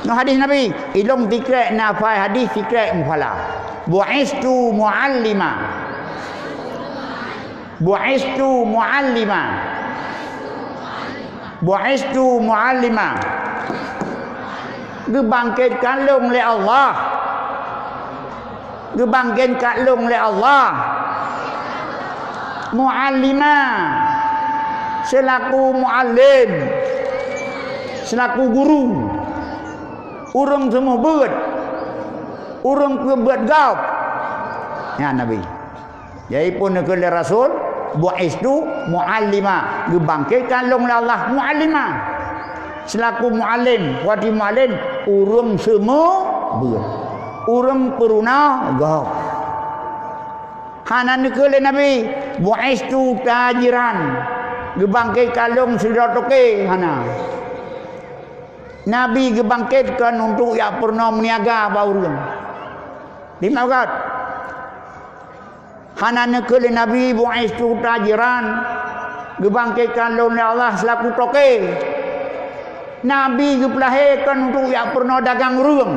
Nyoe hadis Nabi, ilong sikrek nafai hadis sikrek mufala. "Bu'istu mu'allima." "Bu'istu mu'allima." "Bu'istu mu'allima." Geubangkét kalong lé Allah. Geubangkét kalong lé Allah. Mu'allima, seulaku mu'allim, seulaku guru, ureuëng seumeubeuet, ureuëng peubeuet gob. Nyan Nabi. Jadi phon neukheun lé Rasul, "Bu'istu mu'allima." Geubangkét kalong lé Allah mu'allima. Seulaku mu'allim, wati mu'allim, ureuëng seumeubeuet, ureuëng peurunoe gob. Hana neukheun lé Nabi, "Bu'istu tajiran." Geubangkét kalong sidroe toke, hana. Nabi geubangkét kon untuk jak peurunoe meuniaga bak ureuëng. Di mana? Hana neukheun lé Nabi, "Bu'istu tajiran." Geubangkét kalong lé Allah seulaku toke. Nabi geupeulahé kon untuk jak peurunoe dagang ureuëng.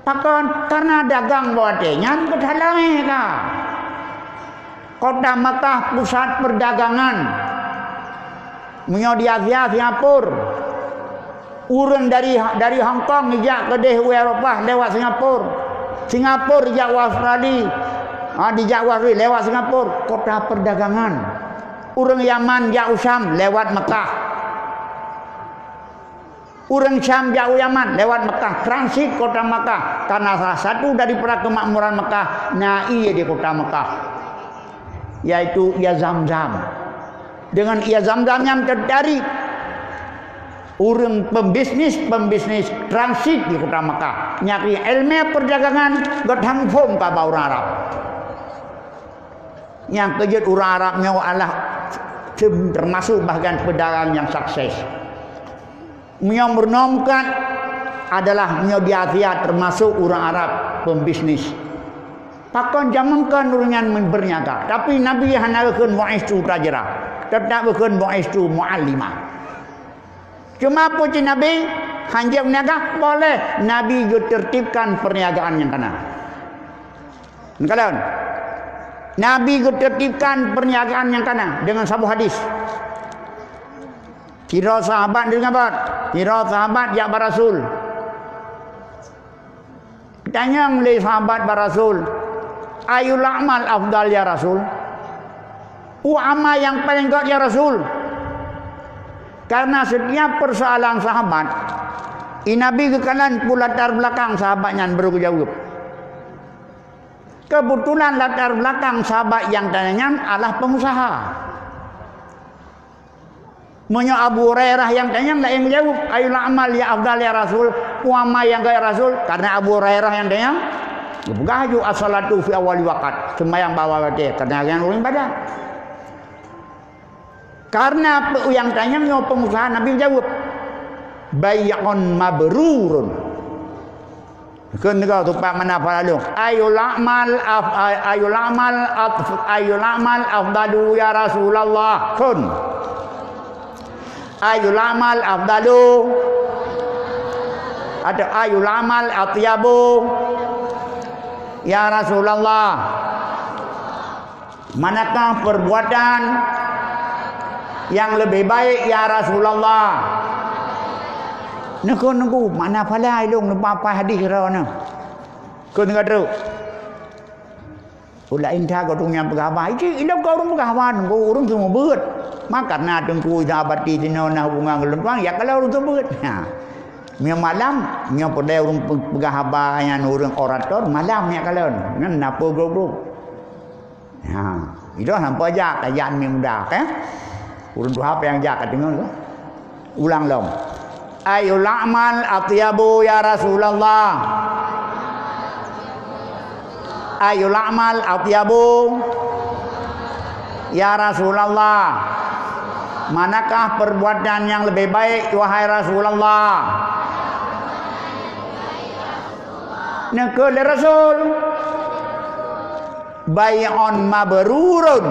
Pakon? Karena dagang bak watée nyan keuthalai ka. Kota Makkah pusat perdagangan. Meunyoe di Asia, Singapura. Ureuëng dari, dari Hong Kong jijak keudeh u Eropa lewat Singapura. Singapura jijak u Australia. Ha, dijak u Australia lewat Singapura. Kota perdagangan. Ureuëng Yaman jak u Syam lewat Makkah. Ureuëng Syam jak u Yaman lewat Makkah, transit kota Makkah, karena salah satu daripada kemakmuran Makkah na ié di kota Makkah, yaitu ié Zamzam. Dengan ié Zamzam nyang teucari, ureuëng pembisnis-pembisnis transit di kota Makkah, nyang ilmu perdagangan geutanyoe phom ka bak ureuëng Arab. Nyang keujeuet ureuëng Arab nyoe adalah termasuk bahagian pedagang nyang sukses. Meunyoe meurunoe meukat adalah meunyoe di Asia termasuk ureuëng Arab pembisnis. Pakon jameun kon ureuëng nyan berniaga, tapi Nabi hana geukheun bu'istu tajira, teutap geukheun bu'istu mu'allima. Cuma puji Nabi, hanjeuet niaga boleh, Nabi geutertibkan perniagaan nyang kana. Neukalon, Nabi geutertibkan perniagaan nyang kana dengan saboh hadis. Sidroe sahabat deungon buet, sidroe sahabat jak bak Rasul. Tanyong lé sahabat bak Rasul, "Ayyul a'mal afdal ya Rasul?" Peue amal nyang paleng gét ya Rasul? Karena setiap persoalan sahabat, i Nabi geukalon peue latar belakang sahabat nyan baru geujaweueb. Keubeutulan latar belakang sahabat nyang tanyong nyan adalah peungusaha. Meunyoe Abu Hurairah nyang tanyong laén geujaweueb, "Ayyul a'mal ya afdal ya Rasul?" Peue amal nyang gét ya Rasul? Karena Abu Hurairah nyang tanyong, geupeugah laju, "As-salatu fi awwali waqt." Seumayang bak awai watée, karena nyang ureuëng ibadat. Karena pe-, nyang tanyong nyoe peungusaha, Nabi geujaweueb, "Bai'un mabrurun." Kheun teuka tupat mana pala lôn. Ayyul a'mal af-, ay-, ayyul a'mal af-, ayyul a'mal afdalu ya Rasulullah? Kheun. Ayyul a'mal afdalu? Atau ayyul a'mal atyabu ya Rasulullah? Manakah perbuatan yang lebih baik ya Rasulullah? Neukheun, neukheun, mana pala ilong leupah hadis droeneuh. Kheun ka trok. Ulak inta geuh ureuëng nyang peugah haba. Iji ilong ka ureuëng peugah haba, neukheun ureuëng seumeubeuet. Maka na teungku ida abati sinoe na hubungan ngon lôn tuan, ya kalau ureuëng seumeubeuet. Ha. Nyoe malam, nyoe peudeh ureuëng pe-, peugah haba nyan ureuëng orator, malam ya kalau. Nyan na peue grob-grob. Ha, itu sampai jak tajak mi muda, eh? Ureuëng tuha apa nyang jak ka deungoe tu? Ulang lom. Ayyul a'mal atyabu ya Rasulullah? Ayyul a'mal atyabu ya Rasulullah? Manakah perbuatan yang lebih baik wahai Rasulullah? Neukheun lé Rasul. Bai'un mabrurun.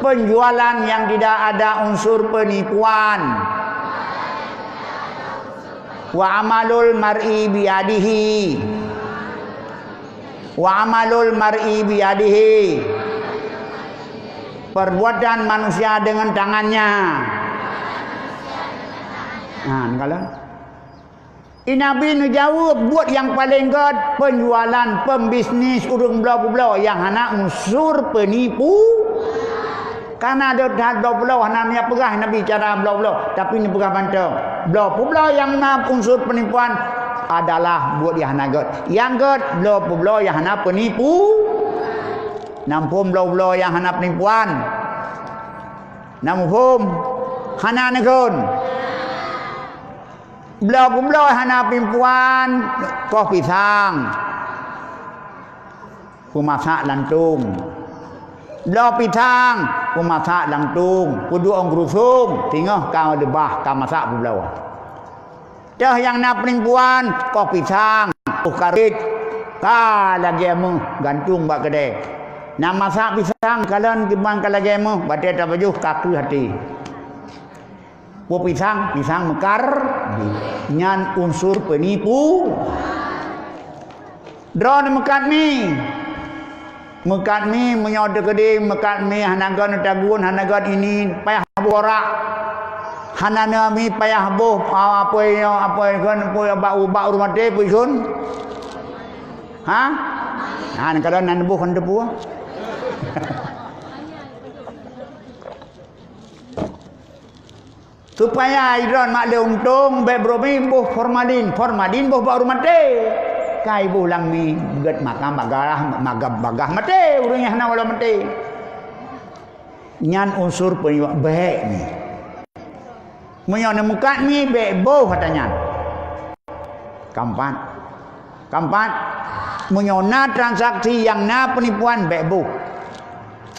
Penjualan yang tidak ada unsur penipuan. Wa amalul mar'i biyadihi. Wa amalul mar'i biyadihi. Perbuatan manusia dengan tangannya. Nah, ni kalau. Di Nabi neujaweueb buet nyang paleng gét, peunjualan, peubisnis ureuëng bloe-peubloe nyang hana unsur peunipu. Kana deuh that bloe-peubloe hana neupeugah Nabi cara bloe-peubloe, tapi neupeugah mantong. Bloe-peubloe nyang na unsur peunipuan adalah buet nyang hana gét. Nyang gét, bloe-peubloe nyang hana peunipu. Na muphom bloe-peubloe nyang hana peunipuan? Na muphom? Hana neukheun. Bloe-peubloe hana peunipuan, koh pisang. Peumasak lantong. Bloe pisang, peumasak lantong. Peuduek ôn geurusong, singoh ka leubah ka masak peubloe. Teuh nyang na peunipuan, koh pisang, koh karet. Ka lagée méuh, gantung bak keudée. Na masak pisang, kalon kiban ka lagée méuh, batée tapajoh ka kreueh até. Peue pisang? Pisang meukar, nyan unsur peunipu. Droeneuh meukat mi. Meukat mi, meunyoe teukeudi meukat mi hana gét tagun, hana gét ini, payah boh rak. Hana na mi payah boh, a, apui nyoe, apui kon, apui bak, bak ureuëng maté, pui sun. Ha? Ha, kadang nan boh kan teupue. Supaya idroen mak lé untông, bék brômi boh formalin. Formalin boh bak ureuëng maté. Kai boh lam mi, gét makam bagah, magam bagah maté, ureuëng nyang hana wala maté. Nyan unsur peunyoe bék mi. Meunyoe neumeukat mi, bék boh ata nyan. Keempat. Keempat, meunyoe na transaksi nyang na peunipuan, bék boh.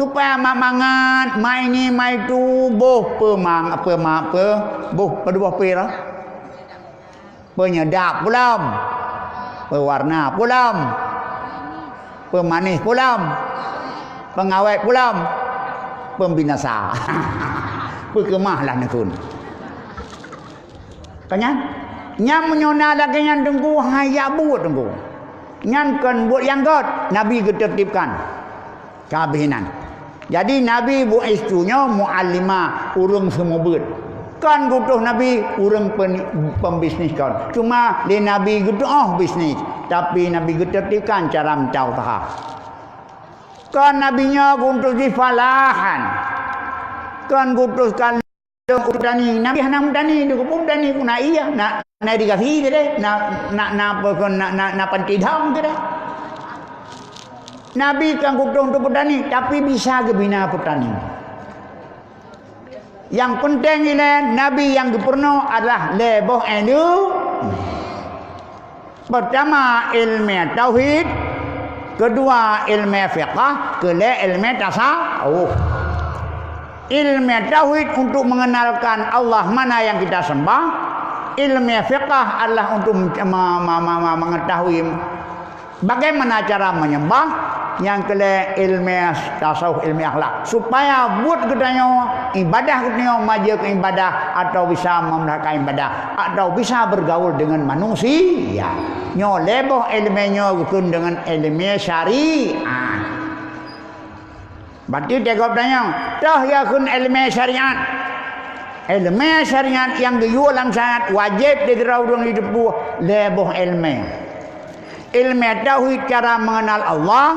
Supaya mak mangat, mak ini, mak itu, boh peumang-, peuma-, pe-, boh padub boh pira. Peunyeudap pulam, peuwarna pulam, peumanéh pulam, peungawét pulam, peubinasa. Peukeumah lah neukheun. Ka nyan? Nyan meunyoe na lagée nyan teungku, hai jak buet teungku. Nyan kon buet nyang gét, Nabi geuteurtibkan. Ka habéh inan. Jadi Nabi bu'istu nyoe mu'allima, ureuëng seumeubeuet. Kon geutuh Nabi ureuëng pen-, peubisnis kon. Cuma lé Nabi geutuoh bisnis, tapi Nabi geuteurtibkan cara meuta useuha. Kon Nabi nyoe geutuh jih falahan. Kon geutuh kan Ureuëng tani, Nabi hana meutani, teuka peue meutani pun na ié, na, na irigasi keudeh, na, na, na, apa kon, na, na, na panti dong keudeh. Nabi kan geutueng teupeutani, tapi bisa geubina peutani. Nyang peunteng ilée, Nabi nyang geupeurunoe adalah lhée boh ileumèe. Peurtama ileumèe tauhid, keudua ileumèe fiqah, keulhèe ileumèe tasawuf. Ileumèe tauhid untuk mengenalkan Allah mana yang kita sembah, Ilmu fiqah adalah untuk me-, me-, me-, me-, mengetahui bagaimana cara menyembah, nyang keulhèe ilmu tasawuf, ilmu akhlak. Supaya buet geutanyoe, ibadah geutanyoe manjeuet keu ibadah, atau bisa memelihara ibadah, atau bisa bergaul dengan manusia. Nyoe lhèe boh ilmu nyoe geukheun deungon ilmu syariat. Berarti teugop tanyong, toh ya kheun ilmu syariat. Ilmu syariat nyang geuyue lam syariat wajéb di droe ureuëng jiteupeue lhèe boh ilmu. Ilmu tauhid, cara mengenal Allah,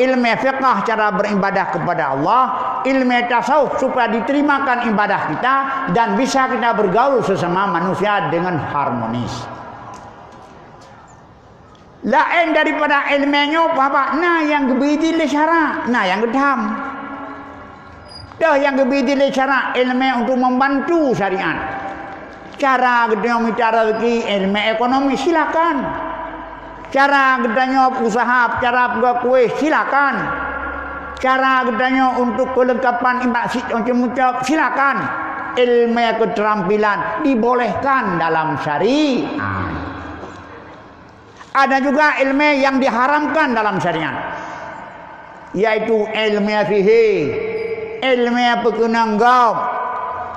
ilmu fiqah, cara beribadah kepada Allah, ilmu tasawuf supaya diterimakan ibadah kita dan bisa kita bergaul sesama manusia dengan harmonis. Laén daripada ilmu nyoe, Bapak, na nyang geubri idhin lé syara, na nyang geutham. Toh nyang geubri idhin lé syara, ilmu untuk membantu syariat. Cara geutanyoe mita rezeki, ilmu ekonomi, silakan. Cara geutanyoe usaha, cara peugah kueh, silakan. Cara geutanyoe untuk kelengkapan ibadat sit macam-macam, silakan. Ilmu keterampilan dibolehkan dalam syariat. Ada juga ilmu yang diharamkan dalam syariat, yaitu ilmu sihir, ilmu peukeunong gob,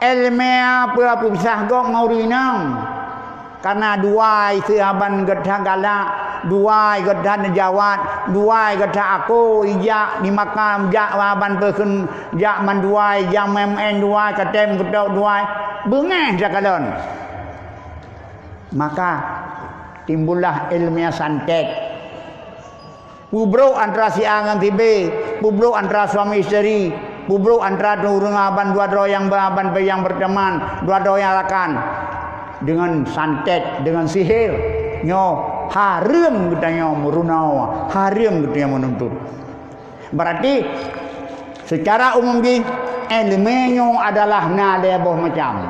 ilmu peue-peue pisah gob ngon ureuëng inong. Karena duai saban gata galak, duai gata neujawat, duai gata aku ijak di makam, jak saban peukeun, jak manduai, jak maén-maén duai, katem keutok duai, beungéh takalon. Maka timbullah ilmu santet. Peubrok antara si A ngon si B, peubrok antara suami isteri, peubrok antara ureuëng saban dua droe nyang ba-, saban nyang berteman, dua droe nyang rakan. Deungon santet, deungon sihir, nyoe hareuem geutanyoe meurunoe, hareuem geutanyoe meununtut. Berarti, secara umum jih, ilmu nyoe adalah na lhèe boh macam.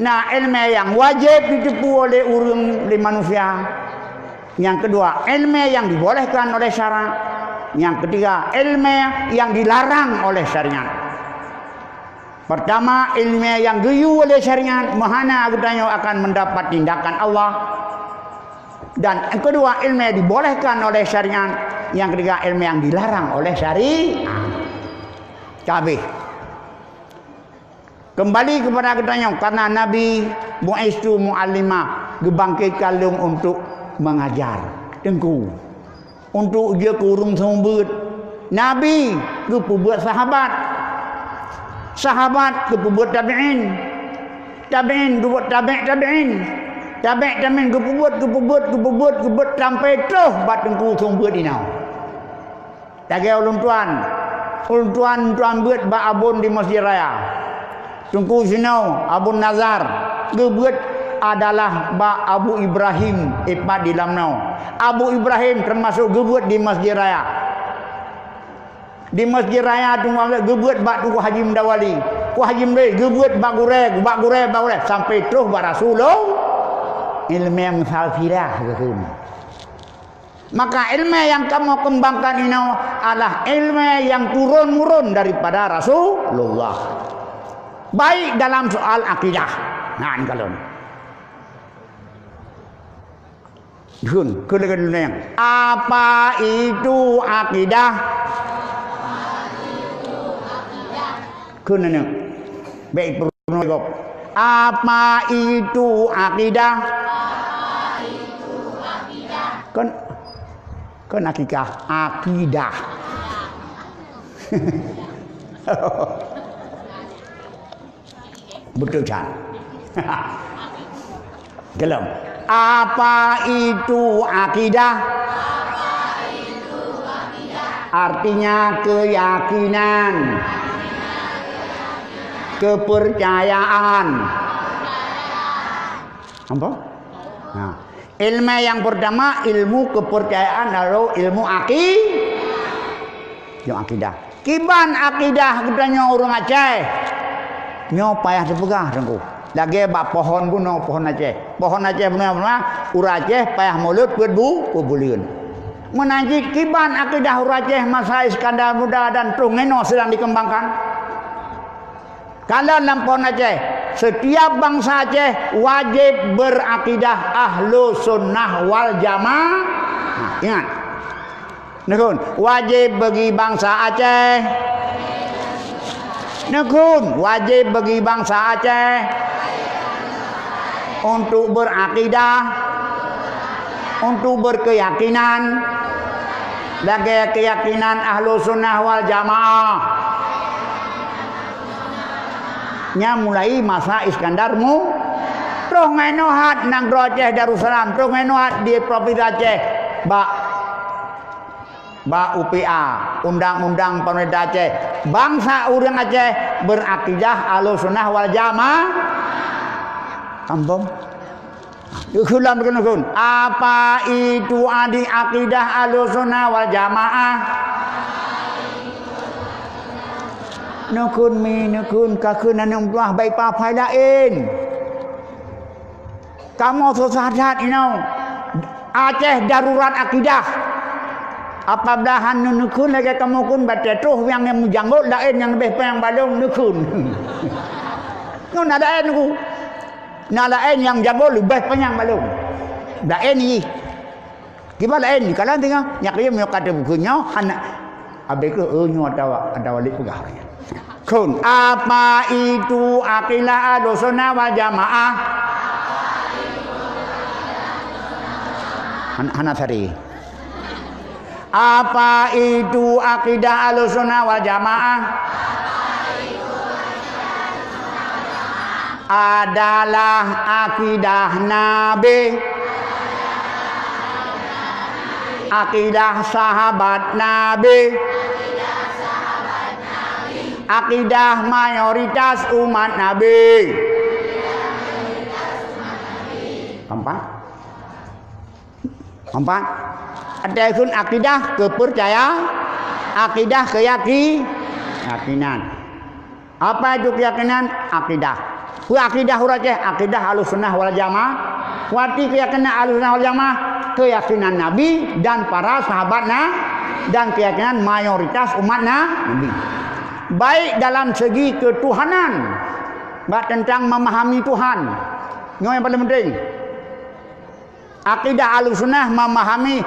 Na ilmu nyang wajéb jiteupeue lé ureuëng, lé manusia. Nyang keudua, ilmu nyang dibolehkan oleh syara. Nyang keutiga, ilmu nyang dilarang oleh syariat. Pertama, ilmu nyang geuyue lé syariat, meuhana geutanyoe akan mendapat tindakan Allah. Dan yang kedua, ilmu yang dibolehkan oleh syariat. Yang ketiga, ilmu yang dilarang oleh syariat. Ka habéh. Kembali kepada geutanyoe, karena Nabi, "Bu'istu mu'allima," geubangkitkan lôn untuk mengajar. Teungku. Untuk jeuet keu ureuëng seumeubeuet. Nabi geupeubuet sahabat. Sahabat geupeubuet tabi'in. Tabi'in geupeubuet tabi' tabi'in. Tabi' tabi'in geupeubuet, geupeubuet, geupeubuet, geupeubuet sampai troh bak teungku seumeubeuet inoe. Lagée ulôn tuan. Ulôn tuan, tuan beuet bak abon di Masjid Raya. Teungku sinoe, Abu Nazar, geubeuet adalah bak Abu Ibrahim, ipat di Lamno. Abu Ibrahim teumasok geubeuet di Masjid Raya. Di Masjid Raya Teungku Abdullah geubeuet bak Teungku Haji Mudawali. Teungku Haji Mudawali geubeuet bak gurée, bak gurée, bak gurée, sampai troh bak Rasulullah. Ilmu meusalsilah geukheun. Maka ilmu nyang kamoe keumbangkan inoe adalah ilmu nyang turun-murun daripada Rasulullah. Baik dalam soal akidah. Nyan kalon. Dun, keu lagée dunia. Apa itu akidah? Keu nenek. Baik, peurunoe gob. Apa itu akidah? Kon, kon akikah, akidah. Beutôi that. Gelom. Apa itu akidah? Artinya keyakinan, kepercayaan. Apa? Nah, ilmu yang pertama ilmu kepercayaan, lalu ilmu aki-, ilmu akidah. Kiban akidah geutanyoe ureuëng Aceh? Nyoe payah teupeugah, Teungku. Lagée bak pohon bunoe, pohon Aceh. Pohon Aceh bunoe, bunoe, ureuëng Aceh payah mulot peuet bu-, peuet buleuen. Meunan cit kiban akidah ureuëng Aceh masa Iskandar Muda dan troh ngon inoe sedang dikembangkan. Kalon lam phon Aceh, setiap bansa Aceh wajéb beurakidah Ahlussunnah wal Jamaah. Nah, ingat. Neukheun, wajéb bagi bansa Aceh. Neukheun, wajéb bagi bansa Aceh untuk beurakidah, untuk berkeyakinan lagèe keyakinan Ahlussunnah wal Jamaah. Nyan mulai masa Iskandar Mu-, troh ngon inoe hat nanggroe Aceh Darussalam, troh ngon inoe hat di Provinsi Aceh, bak, bak U P A, undang-undang pemerintah Aceh. Bansa ureueng Aceh beurakidah Ahlussunnah wal Jamaah. Sambong. Neukheun lom, neukheun, neukheun. Apa itu adi-, akidah Ahlussunnah wal Jamaah? Neukheun mi, neukheun, ka kheun aneuk meutuah bai papai laén. Kamoe susah that inoe. Aceh darurat akidah. Apabila hana neukheun lagèe kamoe kheun, batèe troh nyang, nyang meujanggôt laén nyang leubeh panyang bak lôn neukheun. Nyoe na laén ku. Na laén nyang janggôt leubeh panyang bak lôn. Laén jih. Kiban laén jih, kalon teungoh, nyak lom nyoe ka teupeu nyoe hana. Abéh keuh, oh, nyoe atawa, atawa lé peugah. Kheun, apa itu akidah Ahlussunnah wal Jamaah? Han-, hana sari. Apa itu akidah Ahlussunnah wal Jamaah? Adalah akidah Nabi, akidah sahabat Nabi, akidah mayoritas umat Nabi. Nampak? Nampak? Ada kheun akidah kepercayaan, akidah keyaki-, keyakinan. Apa itu keyakinan? Akidah. Peue akidah ureueng Aceh? Akidah Ahlussunnah wal Jamaah. Peue arti keyakinan Ahlussunnah wal Jamaah? Keyakinan Nabi dan para sahabat na-, dan keyakinan mayoritas umat na-, Nabi. Baik dalam segi ketuhanan, bak tentang memahami Tuhan. Nyoe nyang paling penting. Akidah Ahlussunnah memahami,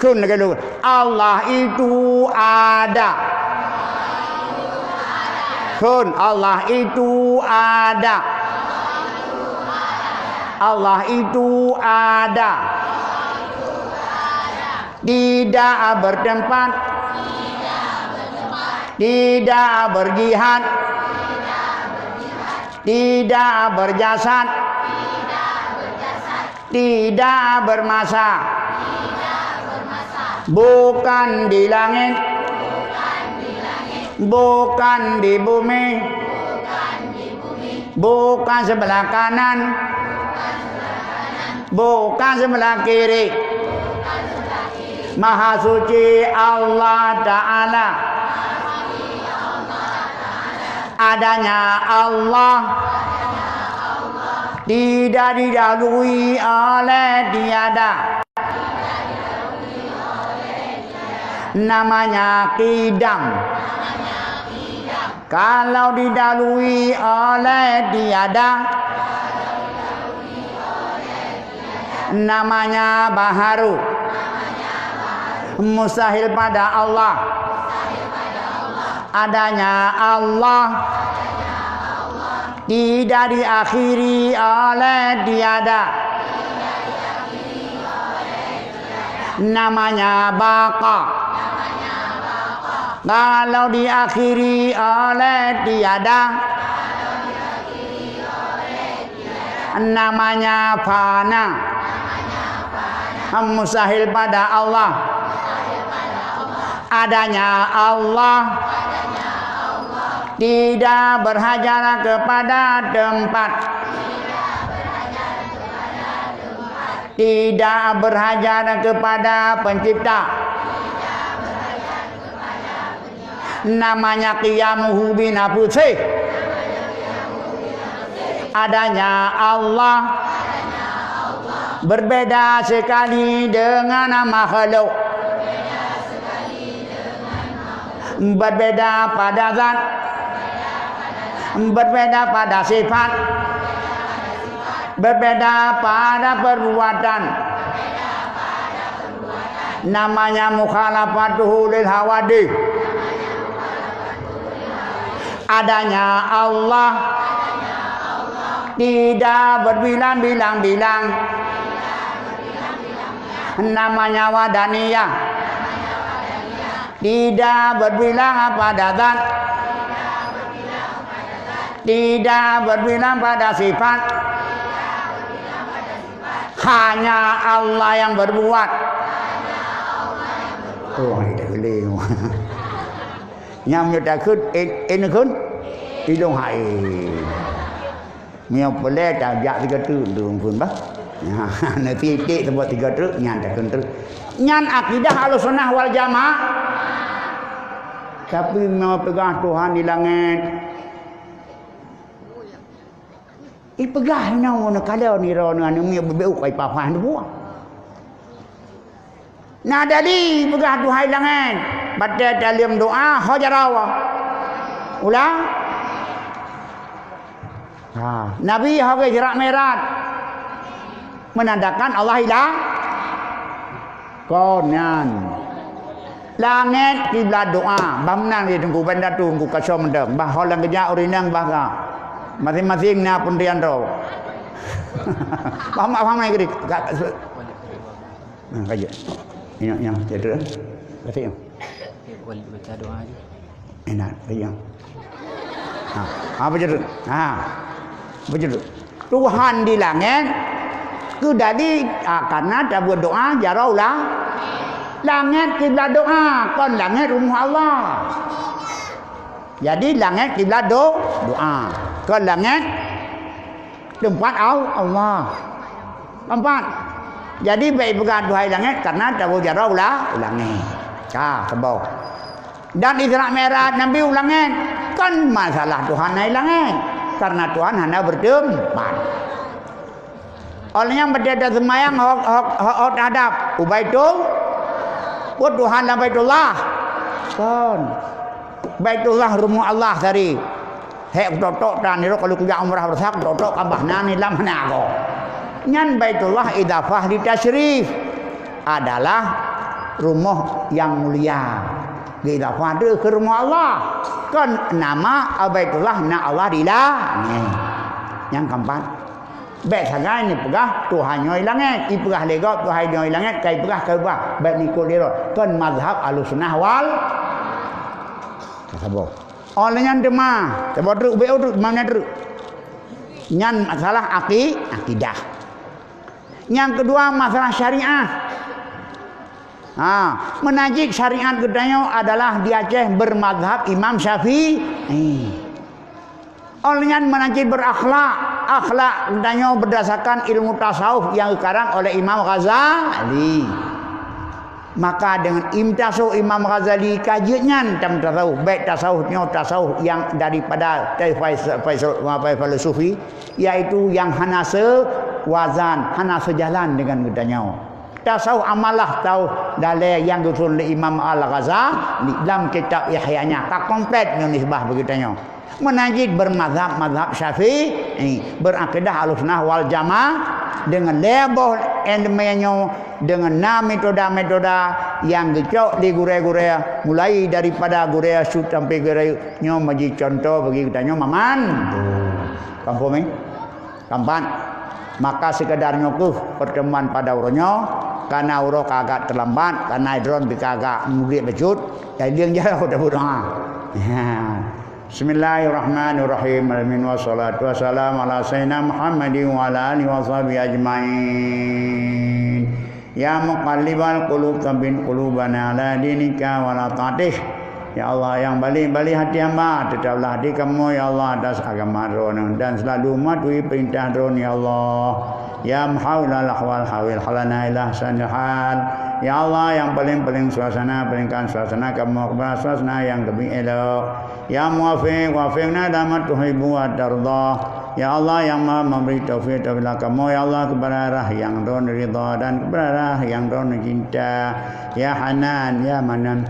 kheun lagèe nyoe, Allah itu ada. Kheun, Allah itu ada. Allah itu ada. Tidak bertempat. Tidak berjihad. Tidak berjasad. Tidak bermasa. Bukan di langit. Bukan di bumi. Bukan sebelah kanan. Bukan sebelah kiri. Maha suci Allah Ta'ala. Adanya Allah tidak didahului oleh tiada. Namanya qidam. Kalau didahului oleh tiada, namanya baharu. Mustahil pada Allah. Adanya Allah tidak diakhiri oleh tiada. Namanya baqa. Kalau diakhiri oleh tiada, namanya fana. Mustahil pada Allah. Adanya Allah tidak berhajat kepada tempat. Tidak berhajat kepada pencipta. Namanya qiyamuhu binafsih. Adanya Allah berbeda sekali dengan makhluk. Berbeda pada zat. Berbeda pada sifat, berbeda pada perbuatan. Namanya mukhalafatuhu lil hawadith. Adanya Allah tidak berbilang-bilang bilang. Namanya wahdaniyah. Tidak berbilang pada zat. Tidak berbilang pada sifat. Hanya Allah yang berbuat. Oh, hai dah geuling. Nyang meunyoe takheun, en, en kheun, ilong hai. Meunyoe peureulée tajak tiga treuk tu phon bah. Nyan, na titik teumpat tiga treuk, nyan takheun treuk. Nyan akidah Ahlussunnah wal Jamaah. Tapi meunyoe peugah Tuhan di langét, ipeugah inoe neukalon nirok ngon aneuk miet beubeuk kai papan buah. Na dali peugah Tuhan langét, batée taleuem doa ho jaroe. Ulang. Ha, Nabi ho geuh Isra Mi'raj. Menandakan Allah ilang. Kon nyan. Langét kiblat doa. Bah meunan di Teungku Bandar tu, Teungku Kasom meunan. Bah ho lam keujak ureueng inong bah ka. Masing-masing na peundirian droe. Bah mak faham ai geudik. Ka, ka, su-, ha, ka jeuet. Ingat nyang cedera. Kata nyang. Wali baca doa je. Ingat, ka jeuet. Ha, ha, baca tu. Ha. Baca tu. Tuhan di langét, keudali, ah, karena tabuet doa jaroe ulang. Langét kiblat doa, kon langét rumoh Allah. Jadi langét kiblat do-, doa, kon langét teumpat Al-, Allah. Nampak? Jadi bék peugah Tuhan di langét karena tabuet jaroe ulang, ulang ni. Ka, keuboh. Dan Isra Mi'raj Nabi u langét, kon masalah Tuhan na i langét, karena Tuhan hana bertempat. Óh lheueh nyan batée taseumayang ho, ho, ho, ho tahadab u Baitul, peue Tuhan lam Baitullah? Kon. Baitullah rumoh Allah tadi. Hék kutok-tok tan, nirok kalu kujak umrah beurasa kutok-tok Ka'bah na ni lam hana agoe. Nyan Baitullah idafah li tasyrif, adalah rumoh nyang mulia. Geuidafah deuh keu rumoh Allah. Kon nama Baitullah na Allah di langét. Nyang keumpat. Bék sagai neupeugah Tuhan nyoe i langét, ipeugah lé gob Tuhan nyoe i langét, ka ipeugah Ka'bah, bék neuikot lé droe. Kon mazhab Ahlussunnah wal, saboh. Óh lheueh nyan teuma, saboh treuk, bék treuk, teuma nyan treuk. Nyan masalah aki-, akidah. Nyang keudua, masalah syariah. Ha, meunan cit syariat geutanyoe adalah di Aceh bermazhab Imam Syafi'i. Óh lheueh nyan meunan cit berakhlak. Akhlak geutanyoe berdasarkan ilmu tasawuf nyang geukarang oleh Imam Ghazali. Maka deungon im-, tasawuf Imam Ghazali ka jeuet nyan tam tasawuf. Bék tasawuf nyoe tasawuf nyang daripada Faisal, Faisal, Faisal Sufi, yaitu nyang hana seuwazan, hana seujalan deungon geutanyoe. Tasawuf amalah, tasawuf dalé nyang geususun lé Imam Al-Ghazali lam kitab Ihya nyan ka komplét nyoe nisbah bak geutanyoe. Meunan cit bermazhab, mazhab Syafi'i, berakidah Ahlussunnah wal Jamaah deungon lhée boh ileumé nyoe, deungon na metoda-metoda nyang geucok lé gurée-gurée, mulai daripada gurée syut sampoe gurée nyoe, meujeuet cuntoh bagi geutanyoe maman. Kampung, eh? Keempat, maka sekadar nyoe keuh pertemuan pada uroe nyoe, karena uroe ka agak terlambat, karena droeneuh pih ka agak mugreb bacut, jadi lheueh jauh dah berdoa. Ya. Bismillahirrahmanirrahim. Alamin, wassalatu wassalamu ala sayyidina Muhammadin wa ala alihi wa sahbihi ajmain. Ya muqallibal qulub, tsabbit qulubana ala dinika wa ala ta'atik. Ya Allah, nyang balek-balek hati hamba, teutaplah hati kamoe, ya Allah, atas agama Droeneuh dan selalu mematuhi perintah Droeneuh, ya Allah. Ya muhawwilal ahwal, hawwil halana ila ahsanil hal. Ya Allah, nyang paleng-paleng suasana, palengkan suasana kamoe keupada suasana nyang leubeh elok. Ya Muwafiq, wafiqna ila ma tuhibbu wa tarda. Ya Allah, nyang Maha memberi taufik, taufiklah kamoe, ya Allah, keupada arah nyang Droeneuh ridha dan keupada arah nyang Droeneuh cinta. Ya Hanan, ya Manan.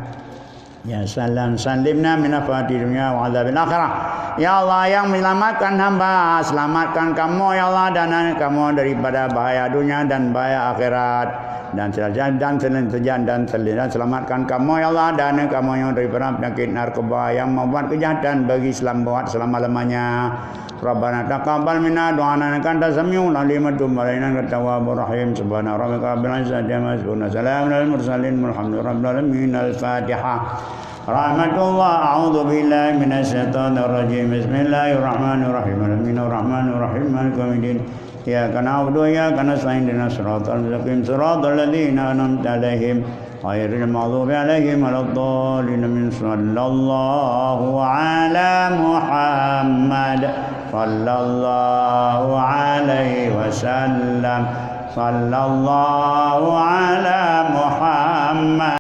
Ya salam, salimna min afati dunya wa adzabil akhirah. Ya Allah yang menyelamatkan hamba, selamatkan kamoe ya Allah dan aneuk kamoe daripada bahaya dunia dan bahaya akhirat. Dan sel-, dan sel-, dan sel-, dan selamatkan kamoe ya Allah dan aneuk kamoe nyoe daripada penyakit narkoba yang membuat kejahatan bagi selam-, buat selama-lamanya. Rabbana taqabbal minna du'ana innaka antas samiul alim wa tub alaina innaka tawwabur rahim. Subhana rabbika rabbil izzati amma yasifun. Salamun alal mursalin walhamdulillahi rabbil alamin. Al-Fatihah. Rahmatullah, a'udzu billahi minasy syaithanir rajim. Bismillahirrahmanirrahim. Alamin, arrahmanir rahim, maliki yaumiddin. Iyyaka na'budu wa iyyaka nasta'in. Ihdinas siratal mustaqim. Siratal ladzina an'amta 'alaihim, ghairil maghdubi 'alaihim waladdallin. Amin. Sallallahu ala Muhammad. Sallallahu alaihi wasallam. Sallallahu ala Muhammad.